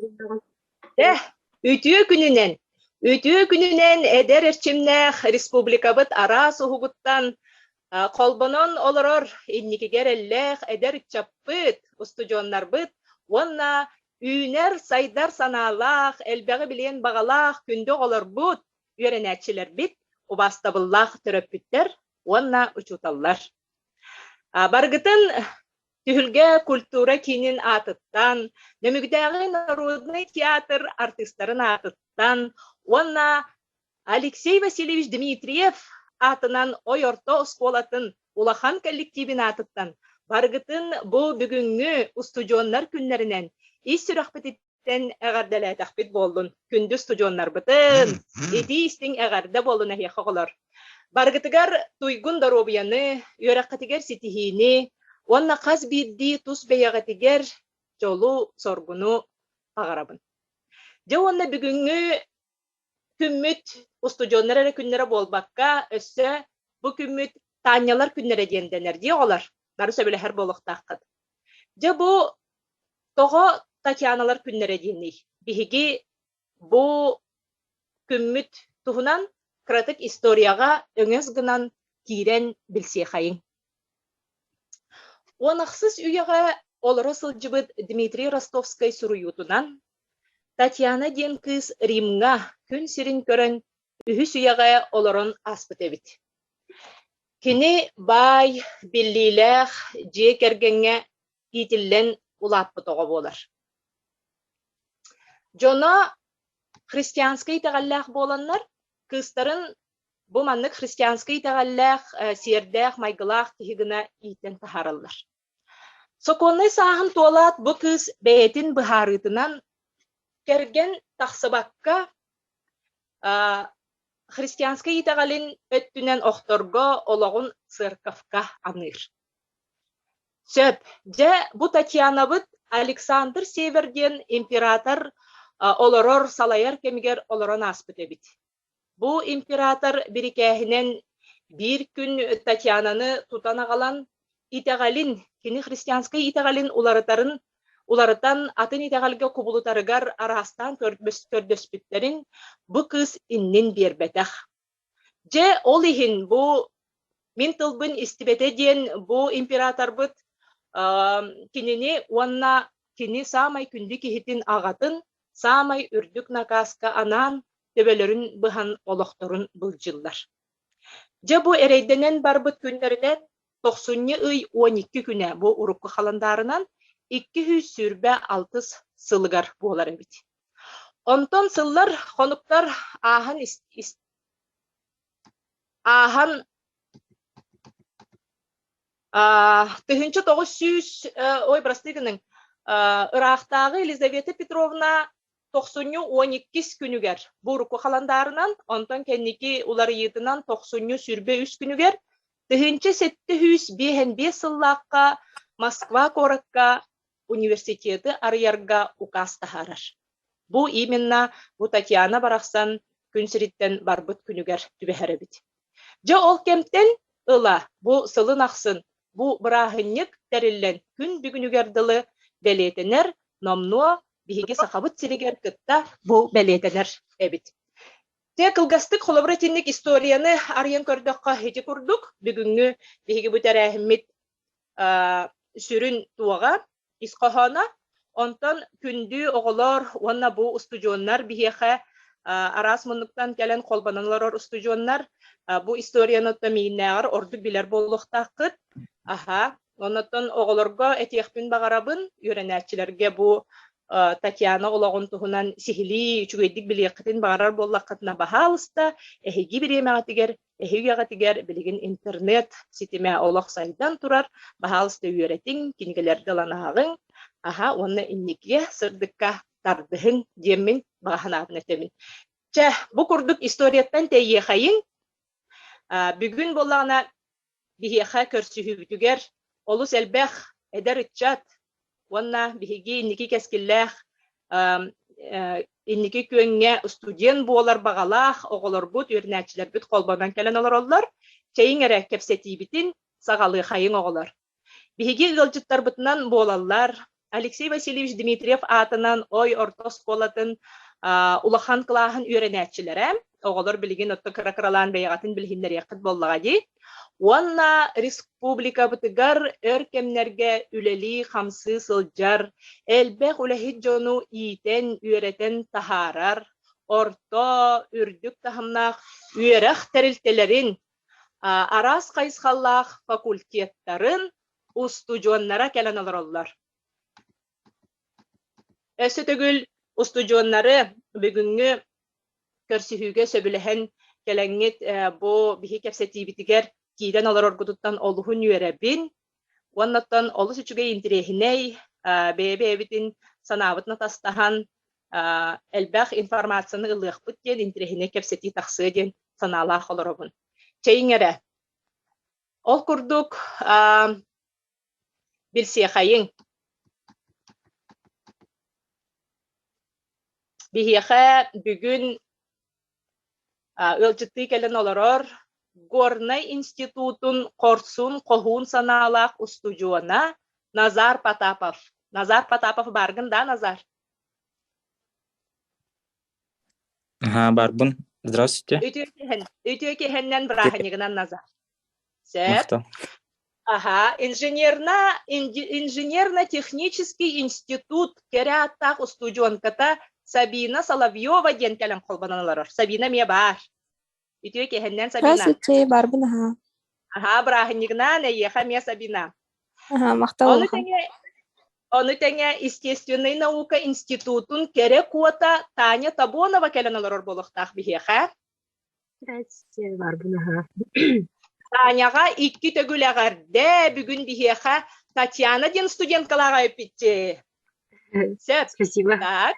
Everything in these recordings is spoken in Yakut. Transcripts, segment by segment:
Дьэ, үтүө күнүнэн! Үтүө күнүнэн эдэр эрчимнээх республикабыт араас уһугуттан холбонон олорор инникигэ эрэллээх эдэр ыччаппыт, устудьуоннарбыт уонна үүнэр-сайдар санаалаах, элбэҕи билиэн баҕалаах күндү оҕолорбут, үөрэнээччилэрбит, убаастабыллаах төрөппүттэр уонна учууталлар. Барыгытын Түһүлгэ культура киинин аатыттан, Нөмүгүтээҕи народнай театр артыыстарын аатыттан уонна Алексей Васильевич Дмитриев аатынан Ой орто оскуолатын улахан коллективин аатыттан барыгытын бу бүгүҥҥү устудьуоннар күннэринэн ис сүрэхпититтэн Тэн эҕэрдэлээтэхпит буоллун, күндү устудьуоннарбытын, итии-истиҥ эҕэрдэ буоллун эһиэхэ оҕолор. Барыгытыгар туйгун доруобуйаны, үөрэххитигэр ситиһиини уонна хас биирдии тус бэйэҕитигэр дьолу-соргуну баҕарабын. Дьэ уонна бүгүҥҥү күммүт устудьуоннар эрэ күннэрэ буолбакка, өссө бу күммүт Таанньалар күннэрэ диэн дэнэр дии оҕолор. Бары сөбүлэһэр буолуохтааххыт. Дьэ бу Тоҕо Татьяналар күннэрэ диэний? Биһиги бу күммүт туһунан кыратык историяҕа өҥөс гынан киирэн билсиэхэйиҥ. Уон ахсыс үйэҕэ олоро сылдьыбыт Дмитрий Ростовскай суруйуутунан, Татьяна диэн кыыс Римҥа күн сирин көрөн үһүс үйэҕэ олорон ааспыт эбит. Кини баай, биллиилээх дьиэ кэргэҥҥэ иитиллэн улааппыт оҕо буолар. Дьоно христианскай итэҕэллээх буоланнар, кыыстарын бу маннык христианскай итэҕэллээх, сиэрдээх, майгылаах киһи гына иитэн таһаараллар. Сокуоннай сааһын туолаат бу кыыс бэйэтин быһаарыытынан кэргэн тахсыбакка христианскай итэҕэлин өттүнэн охторго олоҕун церковка аныыр. Сөп. Дьэ, бу Татьянабыт Александр Север диэн император олорор, салайар кэмигэр олорон ааспыт эбит. Бу император бирикээһинэн биир күн Татьянаны тутан аҕалан, итэҕэлин, кини христианскай итэҕэлин уларытарын, уларытан атын итэҕэлгэ кубулутарыгар араастаан көрдөспүттэрин бу кыыс иннин биэрбэтэх. Дьэ, ол иһин бу мин тылбын истибэтэ диэн бу императорбыт кинини уонна кини саамай күндү киһитин аҕатын саамай үрдүк накааска анаан төбөлөрүн быһан олохторун былдьыыллар. Дьэ бу эрэйдэнэн барбыт күннэринэн тохсунньу ый 12 күнэ бу урукку халандаарынан 226 сылыгар буолар эбит. Онтон сыллар, хонуктар ааһан ааһан 1900 ой бырастыы гыныҥ ыраахтааҕы Елизавета Петровна тохсунньу 12 күнүгэр бу урукку халандаарынан, онтон кэнники уларыйыытынан тохсунньу 23 күнүгэр 1755 сыллаахха Москва куоракка университеты арыйарга указ таһаарар. Бу именно бу Татьяна барахсан күн сириттэн барбыт күнүгэр түбэһэр эбит. Дьэ ол кэмтэн ыла бу сылын ахсын бу бырааһынньык тэриллэн күн бүгүнүгэр дылы бэлиэтэнэр, номнуо биһиги Сахабыт сиригэр кытта бу бэлиэтэнэр эбит. Те кылгастык холобура итинник историяны арыйан көрдөххө ити курдук бүгүҥҥү биһиги бу тэрээһиммит сүрүн туоҕа, ис хоһооно. Онтон күндү оҕолор уонна бу устудьуоннар биһиэхэ араас муннуктан кэлэн холбонон олорор устудьуоннар бу историяны оттон миигиннээҕэр ордук билэр буолуохтааххыт. Аһа, оннуттан оҕолорго этиэхпин баҕарабын, үөрэнээччилэргэ бу Татьяна олоҕун туһунан сиһилии үчүгэйдик билиэххитин баҕарар буоллаххытына, баһаалыста, эһиги бириэмэҕитигэр Эһиги үйэҕитигэр билигин интернет ситимэ олох сайдан турар, баһаалыста үөрэтиҥ, кинигэлэргэ ылан ааҕыҥ, аһа уонна инникигэ сырдыкка тардыһыҥ диэммин баҕа санаабын этэбин. Чэ, бу курдук историяттан тэйиэхэйиҥ. Бүгүн буоллаҕына биһиэхэ көрсүһүүбүтүгэр олус элбэх эдэр ыччат уонна биһиги инники кэскиллээх инники күөҥҥэ студент буолар баҕалаах оҕолорбут, үөрэнээччилэрбит холбонон кэлэн олороллор. Чэйиҥ эрэ кэпсэтиибитин саҕалыахайыҥ оҕолор. Биһиги ыалдьыттарбытынан буолаллар. Алексей Васильевич Дмитриев аатынан Ой орто оскуолатын улахан кылааһын үөрэнээччилэрэ, оҕолор билигин отто кыра-кыралаан бэйэҕитин билиһиннэриэххит буоллаҕа дии. Уонна республикабытыгар өр кэмнэргэ үлэлии-хамсыы сылдьар, элбэх үлэһит дьону иитэн, үөрэтэн таһаарар, орто, үрдүк таһымнаах үөрэх тэрилтэлэрин, араас хайысхалаах факультеттарын устудьуоннара кэлэн олороллор. Өссө төгүл устудьуоннары бүгүҥҥү көрсүһүүгэ сөбүлэһэн кэлэҥҥит бу биһи кэпсэтиибитигэр киирэн олороргутуттан олуһун үөрэбин. Уоннаттан олус үчүгэй интириэһинэй бэйэ-бэйэбитин санаабытын атастаһан элбэх информацияны ылыахпыт диэн интириэһинэй кэпсэтии тахсыа диэн санаалаах олоробун. Чэйиҥ эрэ. Ол курдук билсиэхэйиҥ. Биһиэхэ бүгүн ыалдьыттыы кэлэн олорор Горнай институтун хорсун хоһуун санаалаах устудьуона Назар Потапов. Назар Потапов бааргын да, Назар? Аһаа, баарбын. Здравствуйте. Үтүө киһин, үтүө киһиннэн бырааһынньыгынан Назар. Сөп. Махтал. Аха, инженерно, инженерно-технический институт кэрэ ааттаах устудьуонката Сабина Соловьева диэн кэлэн холбонон олорор. Сабина эмиэ баар. Үтүө киһиннэн Сабина. Здравствуйте, баарбын аһаа. Аһаа, бырааһынньыгынан эйиэхэ эмиэ Сабина. Аһаа, махтал Ону улахан. тэҥэ ону тэҥэ естественнай наука институтун кэрэ куота Таня Табонова кэлэн олорор буолуохтаах биһиэхэ. Здравствуйте, баарбын аһаа. Таняҕа икки төгүл эҕэрдэ! Бүгүн биһиэхэ Татьяна диэн студенткалаах эппитти. Сөп. Спасибо. Так.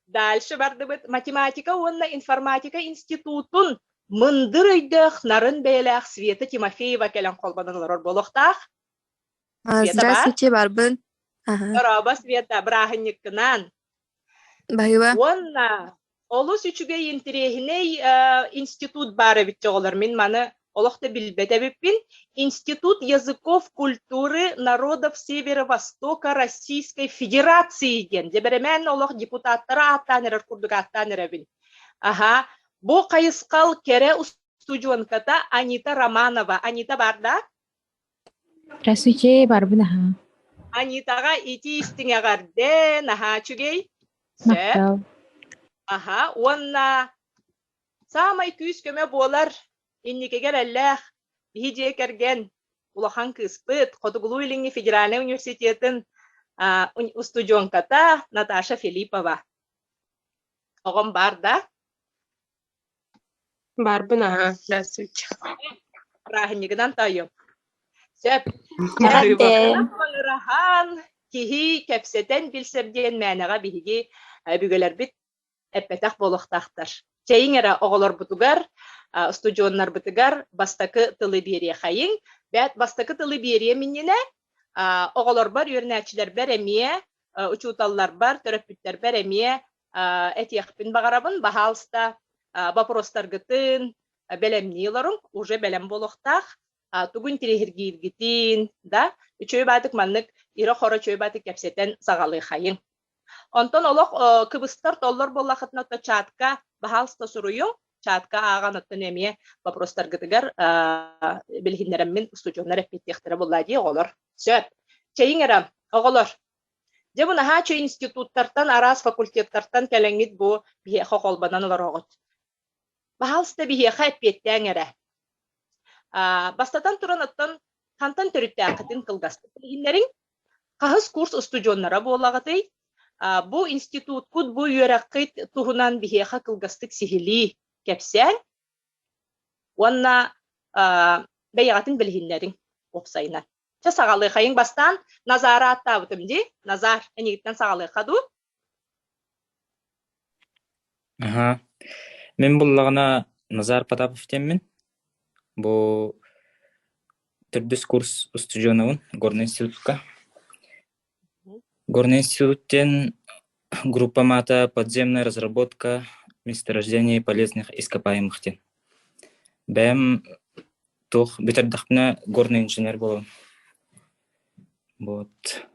Дальше бардыбыт. Математика уонна информатика институтун мындыр өйдөөх нарын бэйэлээх Света Тимофеева кэлэн холбонон олорор буолуохтаах. Света баар? Здравствуйте, баарбын. Аһа. Дорообо, Света, бырааһынньыккынан. Баһыыба. Уонна олус үчүгэй интэриэһинэй институт баар эбит оҕолор. Мин маны олох да билбэт эбиппин. Институт языков культуры народов Северо-Востока Российской Федерации диэн. Дьэбэрэмээн олох депутаттара ааттаан эрэр курдук ааттаан эрэбин. Аха. Бу хайысхал кэрэ устудьуонката Анита Романова. Анита баар да? Здравствуйте, барбын аһаа. Анитаҕа итии истиҥ эҕэрдэ, наһаа үчүгэй. Сөп. Махтал. Аһа, уонна саамай күүс-көмө буолар инникигэ эрэллээх биһи дьиэ кэргэн улахан кыыспыт Хотугулуу-Илиҥҥи федеральнай университетын устудьуонката Наташа Филиппова. Оҕом баар да? Баарбын аһаа, здравствуйте. Бырааһынньыгынан тоойуом. Сөп. Эҕэрдэ. Маҥыраһан киһи кэпсэтэн билсэр диэн мээнэҕэ биһиги өбүгэлэрбит эппэтэх буолуохтаахтар. Чэйиҥ эрэ оҕолорбутугар, устудьуоннарбытыгар бастакы тылы биэриэхэйиҥ. Бэт бастакы тылы биэриэм иннинэ оҕолорбор, үөрэнээччилэрбэр эмиэ, учууталларбар, төрөппүттэрбэр эмиэ этиэхпин баҕарабын. Баһаалыста вопростаргытын бэлэмнии олоруҥ, уже бэлэм буолуохтаах. Тугу интириэһиргииргитин, да, үчүгэй баатык маннык ирэ-хоро үчүгэй баатык кэпсэтэн саҕалыахайыҥ. Онтон олох кыбыстар толлор буоллахытына то чатка баһаалыста суруйуҥ, чатка ааҕан оттон эмиэ вопростаргытыгар билиһиннэрэммин устудьуоннар эппиэттиэхтэрэ буоллаа дии оҕолор. Сөп. Чэйиҥ эрэ, оҕолор. Дьэ бу наһаа үчүгэй институттартан, араас факультеттартан кэлэҥҥит бу биһиэхэ холбонон олороҕут. Баһаалыста биһиэхэ эппиэттээҥ эрэ. Бастатан туран оттон хантан төрүттээххитин кылгастык билиһиннэриҥ. Хаһыс курс устудьуоннара буолаҕытый? Бу институткут, бу үөрэххит туһунан биһиэхэ кылгастык сиһилии кэпсээҥ. Уонна бэйэҕитин билиһиннэриҥ уопсайынан. Чэ саҕалыахайыҥ бастаан Назары ааттаабытым дии. Назар, эйигиттэн саҕалыахха дуу? Аһа. Мин буллаҕына Назар Потапов диэммин. Бу төрдүс курс устудьуонабын Горнай институтка. Горнай институт диэн группам аата «Подземная разработка месторождений полезных ископаемых» диэн. Бэйэм туох бүтэрдэхпинэ горный инженер буолабын. Вот.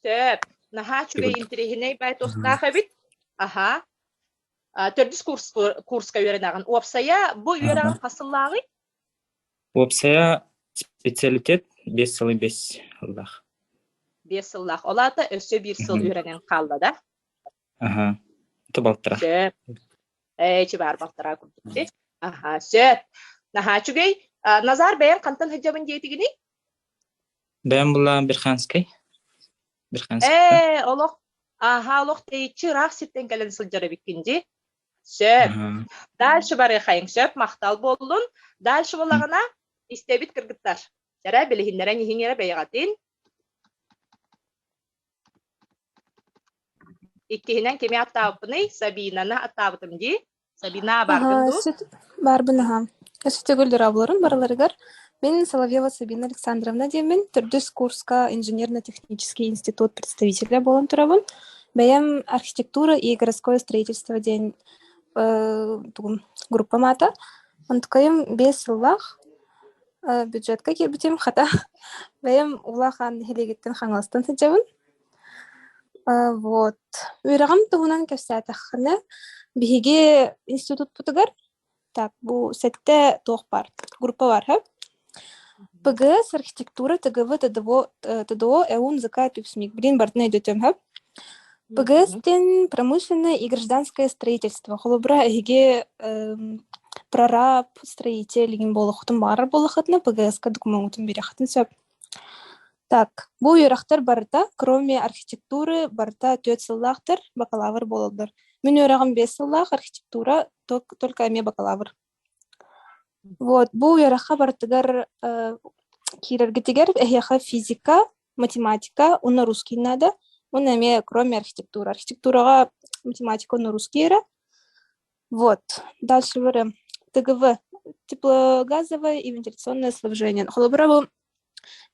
Сөп. Наһаа үчүгэй интэриэһинэй бай тустаах эбит. Аха. Төрдүс курс курска үөрэнэҕин. Уопсайа бу үөрэҕин хас сыллааҕый? Уопсайа специалитет 5 сылы 5 сыллаах. 5 сыллаах. Ол аата өссө биир сыл үөрэнэн хаалла да? Аха. Это балтара. Сөп. Эчи баар балтараа курдук дии. Аха, сөп. Наһаа үчүгэй. Назар бэйэҥ хантан сылдьабын диэтигиний? Бэйэм буллаан Бирханскай. Бирханскай. Ээ, олох аха, олох тэйиччи ыраах сиртэн кэлэн сылдьар эбиккин дии. Сөп. Дальше барыахайыҥ, сөп, махтал буоллун. Дальше буоллаҕына, истэбит кыргыттар. Эрэ билиһиннэрэн иһиҥ эрэ бэйэҕитин. Иккиһинэн кими аттаабыппыный? Сабинаны аттаабытым дии. Сабина бааргын дуу? Баарбын аһа. Өссө төгүл дорооболорун барыларыгар. Мин Соловьева Сабина Александровна диэммин, төрдүс курска инженерно-технический институт представителя буолан турабын. Бэйэм архитектура и городское строительство диэн группам аата. Онтукайым 5 сыллаах бюджетка киирбитим хата бэйэм улахан нэһилиэгиттэн Хаҥаластан сылдьабын. Вот. Үөрэҕим туһунан кэпсээтэххинэ, биһиги институтпутугар так бу сэттэ туох баар, группа баар һэ. ПГС, архитектура, ТГВ, ТДВО, ТДО, ЭУН, ЗК, ТЮПСМИК. Блин, барытын өйдөтүөм һэ. ПГС диэн промышленное и гражданское строительство. Холобура, эһиги прораб, строитель игин буолуоххутун баҕарар буоллаххытына, ПГС-ка докумуоҥҥутун биэриэххитин сөп. Так, бу үөрэхтэр барыта, кроме архитектуры, барыта түөрт сыллаахтар, бакалавр буолаллар. Мин үөрэҕим биэс сыллаах, архитектура только эмиэ бакалавр. Вот, бу үөрэххэ барытыгар киирэргитигэр эһиэхэ физика, математика уонна русский надо. Уонна эмиэ кроме архитектуры. Архитектураҕа математика уонна русский эрэ. Вот. Дальше говорим. ТГВ. Теплогазовое и вентиляционное снабжение. Холобура бу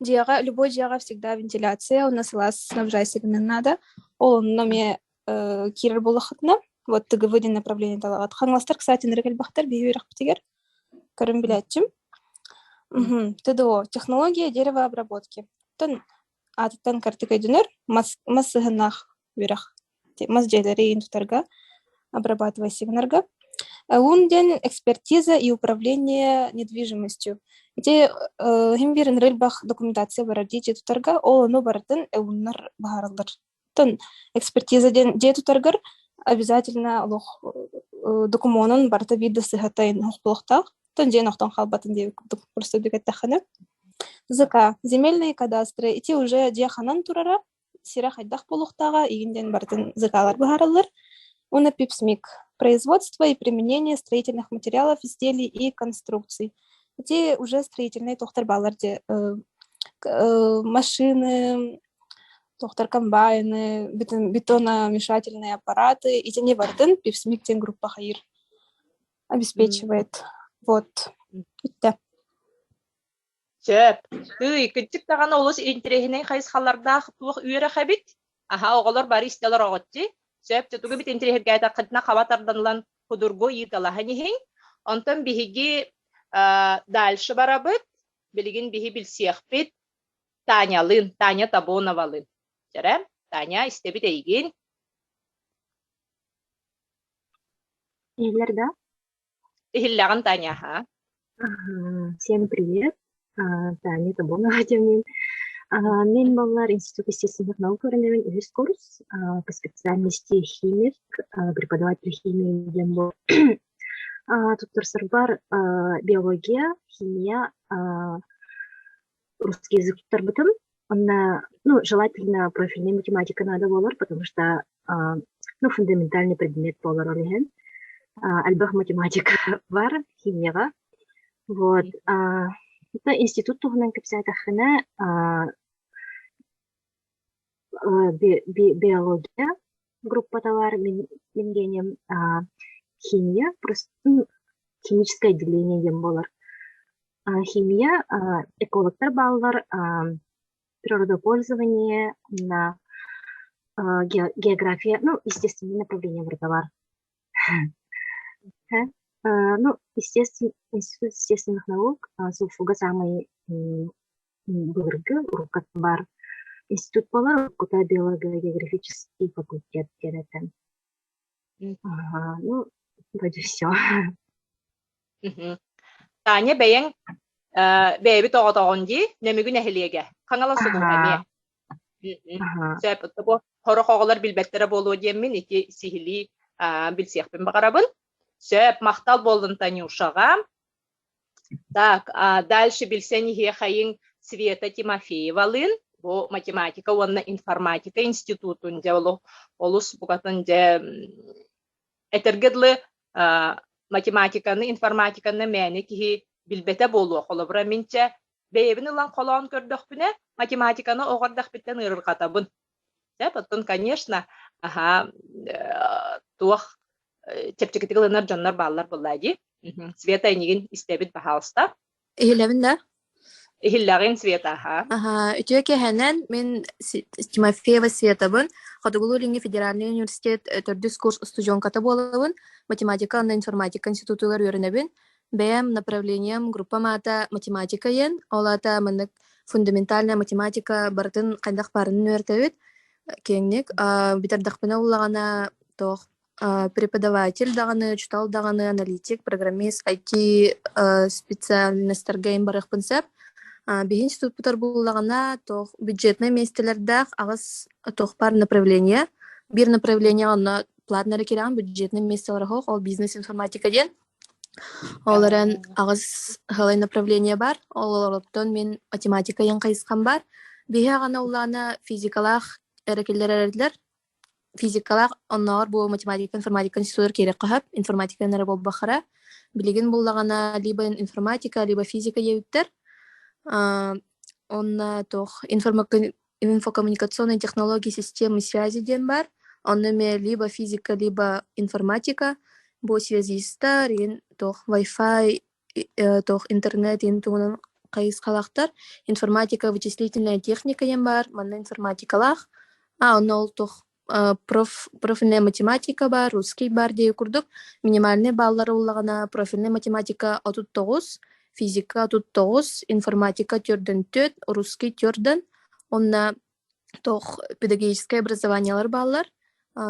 дьиэҕэ, любой дьиэҕэ всегда вентиляция, уонна сылаас снабжайся гынан надо. Ол онно эмиэ киирэр буоллаххытына, вот ТГВ диэн направление талаҕыт. Хаҥаластар, кстати, нырык элбэхтэр биһи үөрэхпитигэр. Көрөн билээччим. ТДО. Технология деревообработки. Оттон аатыттан картык өйдөнөр, мас, мас сыһыннаах үөрэх. Мас дьиэлэри иин тутарга, обрабатывайся гынарга. Ун диэн экспертиза и управление недвижимостью. Ити иһин биир ынырык документация барар дии дьиэ тутарга, ол ону барытын эуннар баһараллар. Оттон экспертиза диэн дьиэ тутаргар обязательно олох докумуонун барыта биир да сыһата буолуохтаах. Оттон дьиэн охтон хаалбатын диэбит курдук просто эттэххинэ. ЗК земельные кадастры ити уже дьиэ ханан турара, сирэ хайдах буолуохтааҕа игин диэн барытын ЗКлар быһаараллар. Уонна ПИПСМИК производство и применение строительных материалов, изделий и конструкций. Ити уже строительные туохтар баалар дьэ машины, туохтар комбайны, бетономешательные аппараты итини барытын ПИПСМИК диэн группа хайыр обеспечивает. Вот. Бүттэ. Сөп. Тыый, кырдьык даҕаны олус интэриэһинэй хайысхалардаах туох үөрэх эбит. Аһа, оҕолор бары истэлэр оҕоччи. Сөп, тугу бит интэриэһиргээтэххитинэ хаба тарданылан кудургу ыйыталаһан иһиҥ. Онтон биһиги дальше барабыт. Билигин биһи билсиэхпит Танялыын, Таня Табоновалыын. Чэрэ, Таня, истэбит эйигин. Иһиллэр да? Иһиллэҕин, Таня, аха. Всем привет. Таня Табонова диэммин. Мин баллар Институт естественных наук үөрэнэбин үһүс курс по специальности химик, преподаватель химии диэн буол. Туттарсарбар биология, химия, русский язык туттарбытым. Онно, ну, желательно профильная математика надо буолар, потому что ну, фундаментальный предмет буолар ол иһин. Элбэх математика бар химияҕа. Вот. Это институт туһунан кэпсээтэххинэ, биология группата бар, мин, мин гением химия, просто химическое отделение диэн буолар. Химия, экологтар бааллар, природопользование, на география, ну, естественное направление барыта бар. Ну, естествен, Институт естественных наук СУФУга саамай былыргы уруккат бар. институт буолар, уруккута биолого-географический факультет диэн этэ. Ага, ну, вроде все. Таня бэйэҥ бэйэбит оҕотоҕун дии, Нөмүгү нэһилиэгэ. Хаҥалас улууһа эмиэ. Сөп, бу сорох оҕолор билбэттэрэ буолуо диэммин ити сиһилии билсиэхпин баҕарабын. Сөп, махтал буоллун Танюшаҕа. Так, дальше билсэн иһиэхэйиҥ Света Тимофеевалыын, бу математика уонна информатика институтун дьэ олус букатын дьэ этэргэ дылы математиканы, информатиканы мээнэ киһи билбэтэ буолуо. Холобура, мин чэ бэйэбин ылан холоон көрдөхпүнэ, математиканы оҕо эрдэхпиттэн ыарырҕатабын. Сөп, оттон, конечно, аһаа, туох чэпчэкитик ылынар дьоннор бааллар буоллаа дии. Света, эйигин истэбит, баһаалыста. Иһилэбин да? Иһиллэҕин, Света, аһаа. Аһаа, үтүө киэһэнэн мин Тимофеева Светабын, Хотугулуу-Илиҥҥи федеральнай университет төрдүс курс устудьуонката буолабын, математика уонна информатика институтугар үөрэнэбин. Бэйэм направлением группам аата математика диэн, ол аата маннык фундаментальная математика барытын хайдах баарынан үөрэтэбит киэҥник. Бүтэрдэхпинэ уллаҕына туох преподаватель даҕаны, учуутал даҕаны, аналитик, программист, IT специальностарга ин барыахпын сөп. Биһи институппутар буллаҕына туох бюджетнай миэстэлэрдээх аҕыс туох баар направление. Биир направление онно платно эрэ кирэҕин, бюджетнай миэстэлэр оһох, ол бизнес информатика диэн. Ол эрэн аҕыс сылай направление бар. Ол олортон мин математика диэн хайысхам бар. Биһи аҕана улаана физикалаах эрэ киллэрэрдилэр. Физикалаах оннооҕор бу математика, информатика институтугар киириэххэ сөп. Информатиканы эрэ буолбахара. Билигин буллаҕына либо информатика, либо физика диэбиттэр. Онно туох инфокоммуникационные технологии системы связи диэн баар. Онно эмиэ либо физика, либо информатика. Бу связистар, игин туох Wi-Fi, туох интернет игин туһунан хайысхалаахтар. Информатика, вычислительная техника диэн баар. Манна информатикалаах. А онно ол туох профильная математика баар, русский баар диэки курдук минимальнай баллары ыллаҕына профильная математика 39, физика 39, информатика 44, русский 4 Онно туох педагогическай образованиелар бааллар,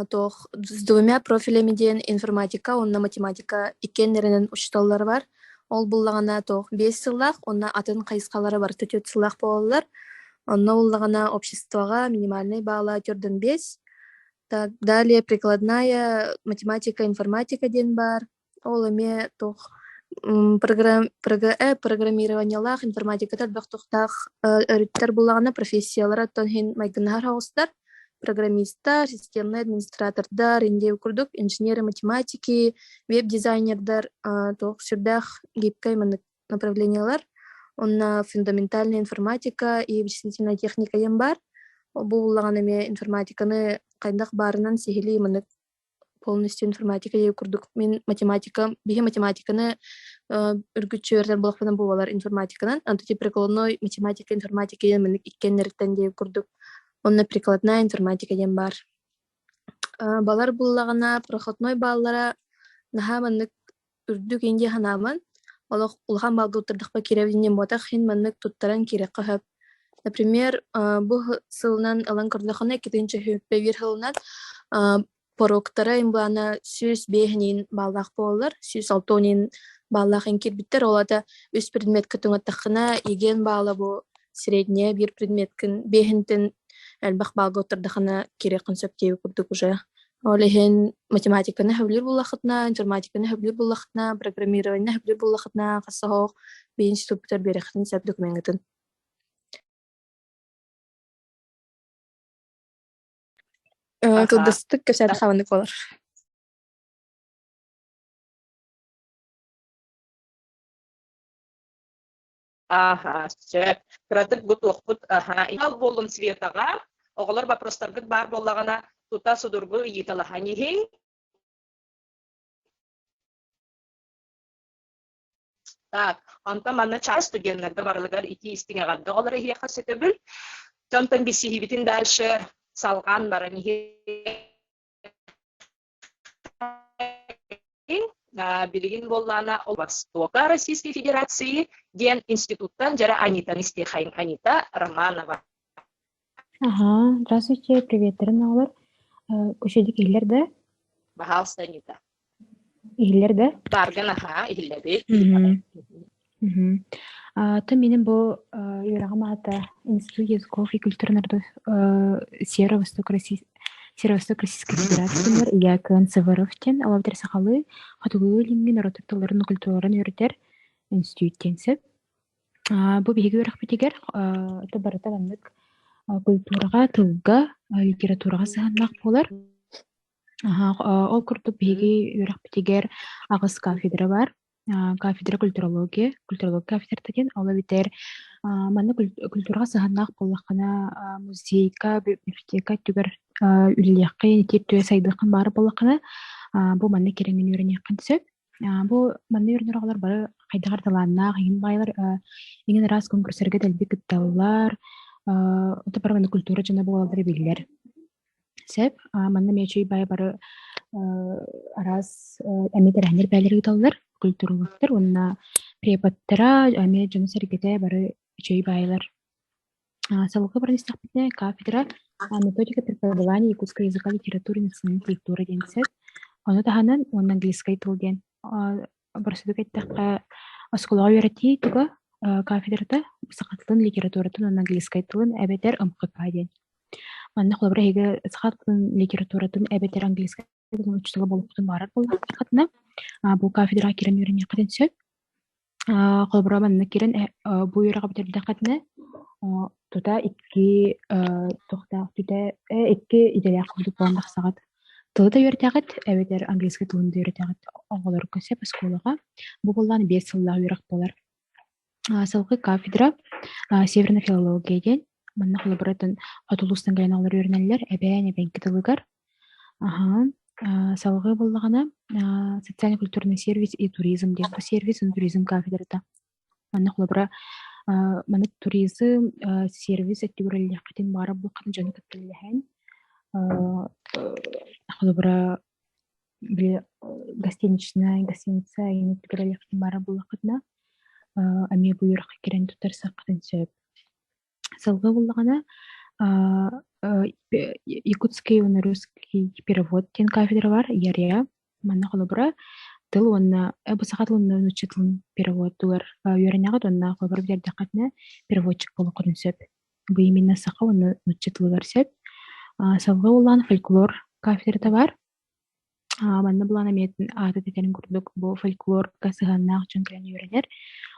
туох с двумя профилями диэн информатика уонна математика иккиэннэринэн учууталлар бар. Ол буллаҕына туох биэс сыллаах уонна атын хайысхалара барыта түөрт сыллаах буолаллар. Онно буллаҕына обществоҕа минимальнай баала төрдөн биэс. Так, далее прикладная математика, информатика диэн баар. Ол эмиэ туох программированиелаах, информатиката элбэх туохтаах өрүттэр буллаҕына профессиялара оттон иһин майгыннаһар оҕустар. Программистар, системнай администратордар, индия курдук инженеры математики, веб-дизайнердар туох сүрдээх гибкай маннык направлениелар. Онно фундаментальная информатика и вычислительная техника диэн баар. Бу буллаҕына эмиэ информатиканы хайдах баарынан сиһилии маннык полностью информатика диэки курдук мин математика биһи математиканы үргүччү үөрэтэр буоллахпына буолар информатиканан антити прикладной математика информатика диэн маннык иккиэннэриттэн диэки курдук онно прикладная информатика диэн баар балар буллаҕына проходной бааллара наһаа маннык үрдүк индия санаабын олох улахан баалга туттардахпа киирэбин диэн буотах иһин маннык туттаран киириэххэ сөп например бу сылынан ылан көрдөххүнэ 2021 сылынан поруоктара имплана 105 бааллаах буолаллар 160 бааллаах иһин киирбиттэр ол аата үс предметкэ түҥэттаххына еген баала бу средняя биир предметкин биэһинтэн элбэх баалга туттардаххына киириэххин сөп диэбит курдук уже Ол иһин математиканы сөбүлүүр буоллаххытына, информатиканы сөбүлүүр буоллаххытына, программированиены сөбүлүүр буоллаххытына, хас соһох биир институппутар биэриэххитин сөп докумеҥҥытын. Кылгастык кэпсээтэххэ маннык буолар. Аха, сөп. Кыратык бу туохпут аха, ил буоллун Светаҕа. Оҕолор вопростаргыт баар буоллаҕына, тута судургу ыйыталаһан иһиҥ. Так, онтон манна чаас студеннарга барылыгар итии истиҥ эҕэрдэ оҕолор эһиэхэ сөтөбүл. Онтон билсиһиибитин дальше салҕаан баран иһиэххэ Билигин буоллаана Востока Российской Федерации диэн институттан дьара Анитаны истиэхэйин Анита Романова. Ага, здравствуйте, приветтерин оҕолор. Үчүгэйдик иһиллэр да? Баһаалыста, Анита. Иһиллэр да? Бааргын аһаа, иһиллэбит. Мгм. То минем бу үөрэҕим аата Институт языков и культур народов Северо-Восток Российской Федерациятыгар Якон Сываров диэн ол эбэтэр сахалыы хотугулуу-илиҥҥи норуоттар тылларын культураларын үөрэтэр институт диэн сөп. Бу биһиги үөрэхпитигэр барыта маннык культураҕа, тылга, литератураҕа сыһыаннаах буолар. Ол курдук биһиги үөрэхпитигэр аҕыс кафедра баар. Кафедра культурология, культурология кафедрата диэн, ол эбэтэр манна культураҕа сыһыаннаах буоллаххына музейга, библиотека өттүгэр үлэлиэххин, ити өттүгэр сайдыаххын баар буоллаххына, бу манна кирэҥҥин үөрэниэххин сөп. Бу манна үөрэнэр оҕолор бары хайдах эрэ талааннаах, иҥин баайалар, иҥин араас конкурстарга дэлби кытталлар, ото бары манна культура дьоно буолаллара биллэр. Сөп. Манна эмиэ үчүгэй баайы бары араас эмиэ тэрээһиннэр бээлэр ыыталлар, культурологтар уонна преподтара, эмиэ дьоно-сэргэтэ бары үчүгэй баайылар. Салгыы баран истэхпитинэ, кафедра методика преподавания якутского языка, литературы, национальной культуры диэн сөп. Ону таһынан уонна английскай тыл диэн Боросудук эттэххэ, оскуолаҕа үөрэтии туга кафедрата саха тылын, литературатын уонна английскай тылын эбэтэр МХК диэн. Манна холобура эһиги саха тылын, литературатын эбэтэр английскай тылын учуутала буолуоххутун баҕарар буоллаххытына, бу кафедраҕа киирэн үөрэниэххитин сөп. Холобура манна киирэн бу үөрэҕи бүтэрдэххитинэ, тута икки туохтаах түтэ икки идэлээх курдук буолан тахсаҕыт. Тылы да үөрэтэҕит эбэтэр английскай тылын да үөрэтэҕит оҕолорго сөп оскуолаҕа. Бу буоллаҕына 5 сыллаах үөрэх буолар. Салгыы кафедра северная филология диэн. Манна холобуратын хоту улуустан кэлэн оҕолор үөрэнэллэр эбээн эбэҥки тылыгар. Аһа. Салгыы буоллаҕына социально-культурный сервис и туризм диэн. Бу сервис уонна туризм кафедрата. Манна холобура маннык туризм, сервис өттүгэр үлэлиэххитин баҕарар буоллаххытына дьону кытта үлэлэһэн холобура били гостиничная, гостиница эйгин өттүгэр үлэлиэххитин баҕарар буоллаххытына эмиэ бу үөрэххэ киирэн туттарсыаххытын сөп. Салгыы буллаҕына Якутский уонна русский перевод диэн кафедра баар ЯРИА. Манна холобура тыл уонна бу саха тылын нуучча тылын переводугар үөрэнэҕит уонна холобура бүтэрдэххитинэ переводчик буолуоххутун сөп. Бу именно саха уонна нуучча тылыгар сөп. Салгыы улаан фольклор кафедрата баар. Манна булан эмиэ аата этэрин курдук бу фольклорга сыһыаннаах дьон кэлэн үөрэнэр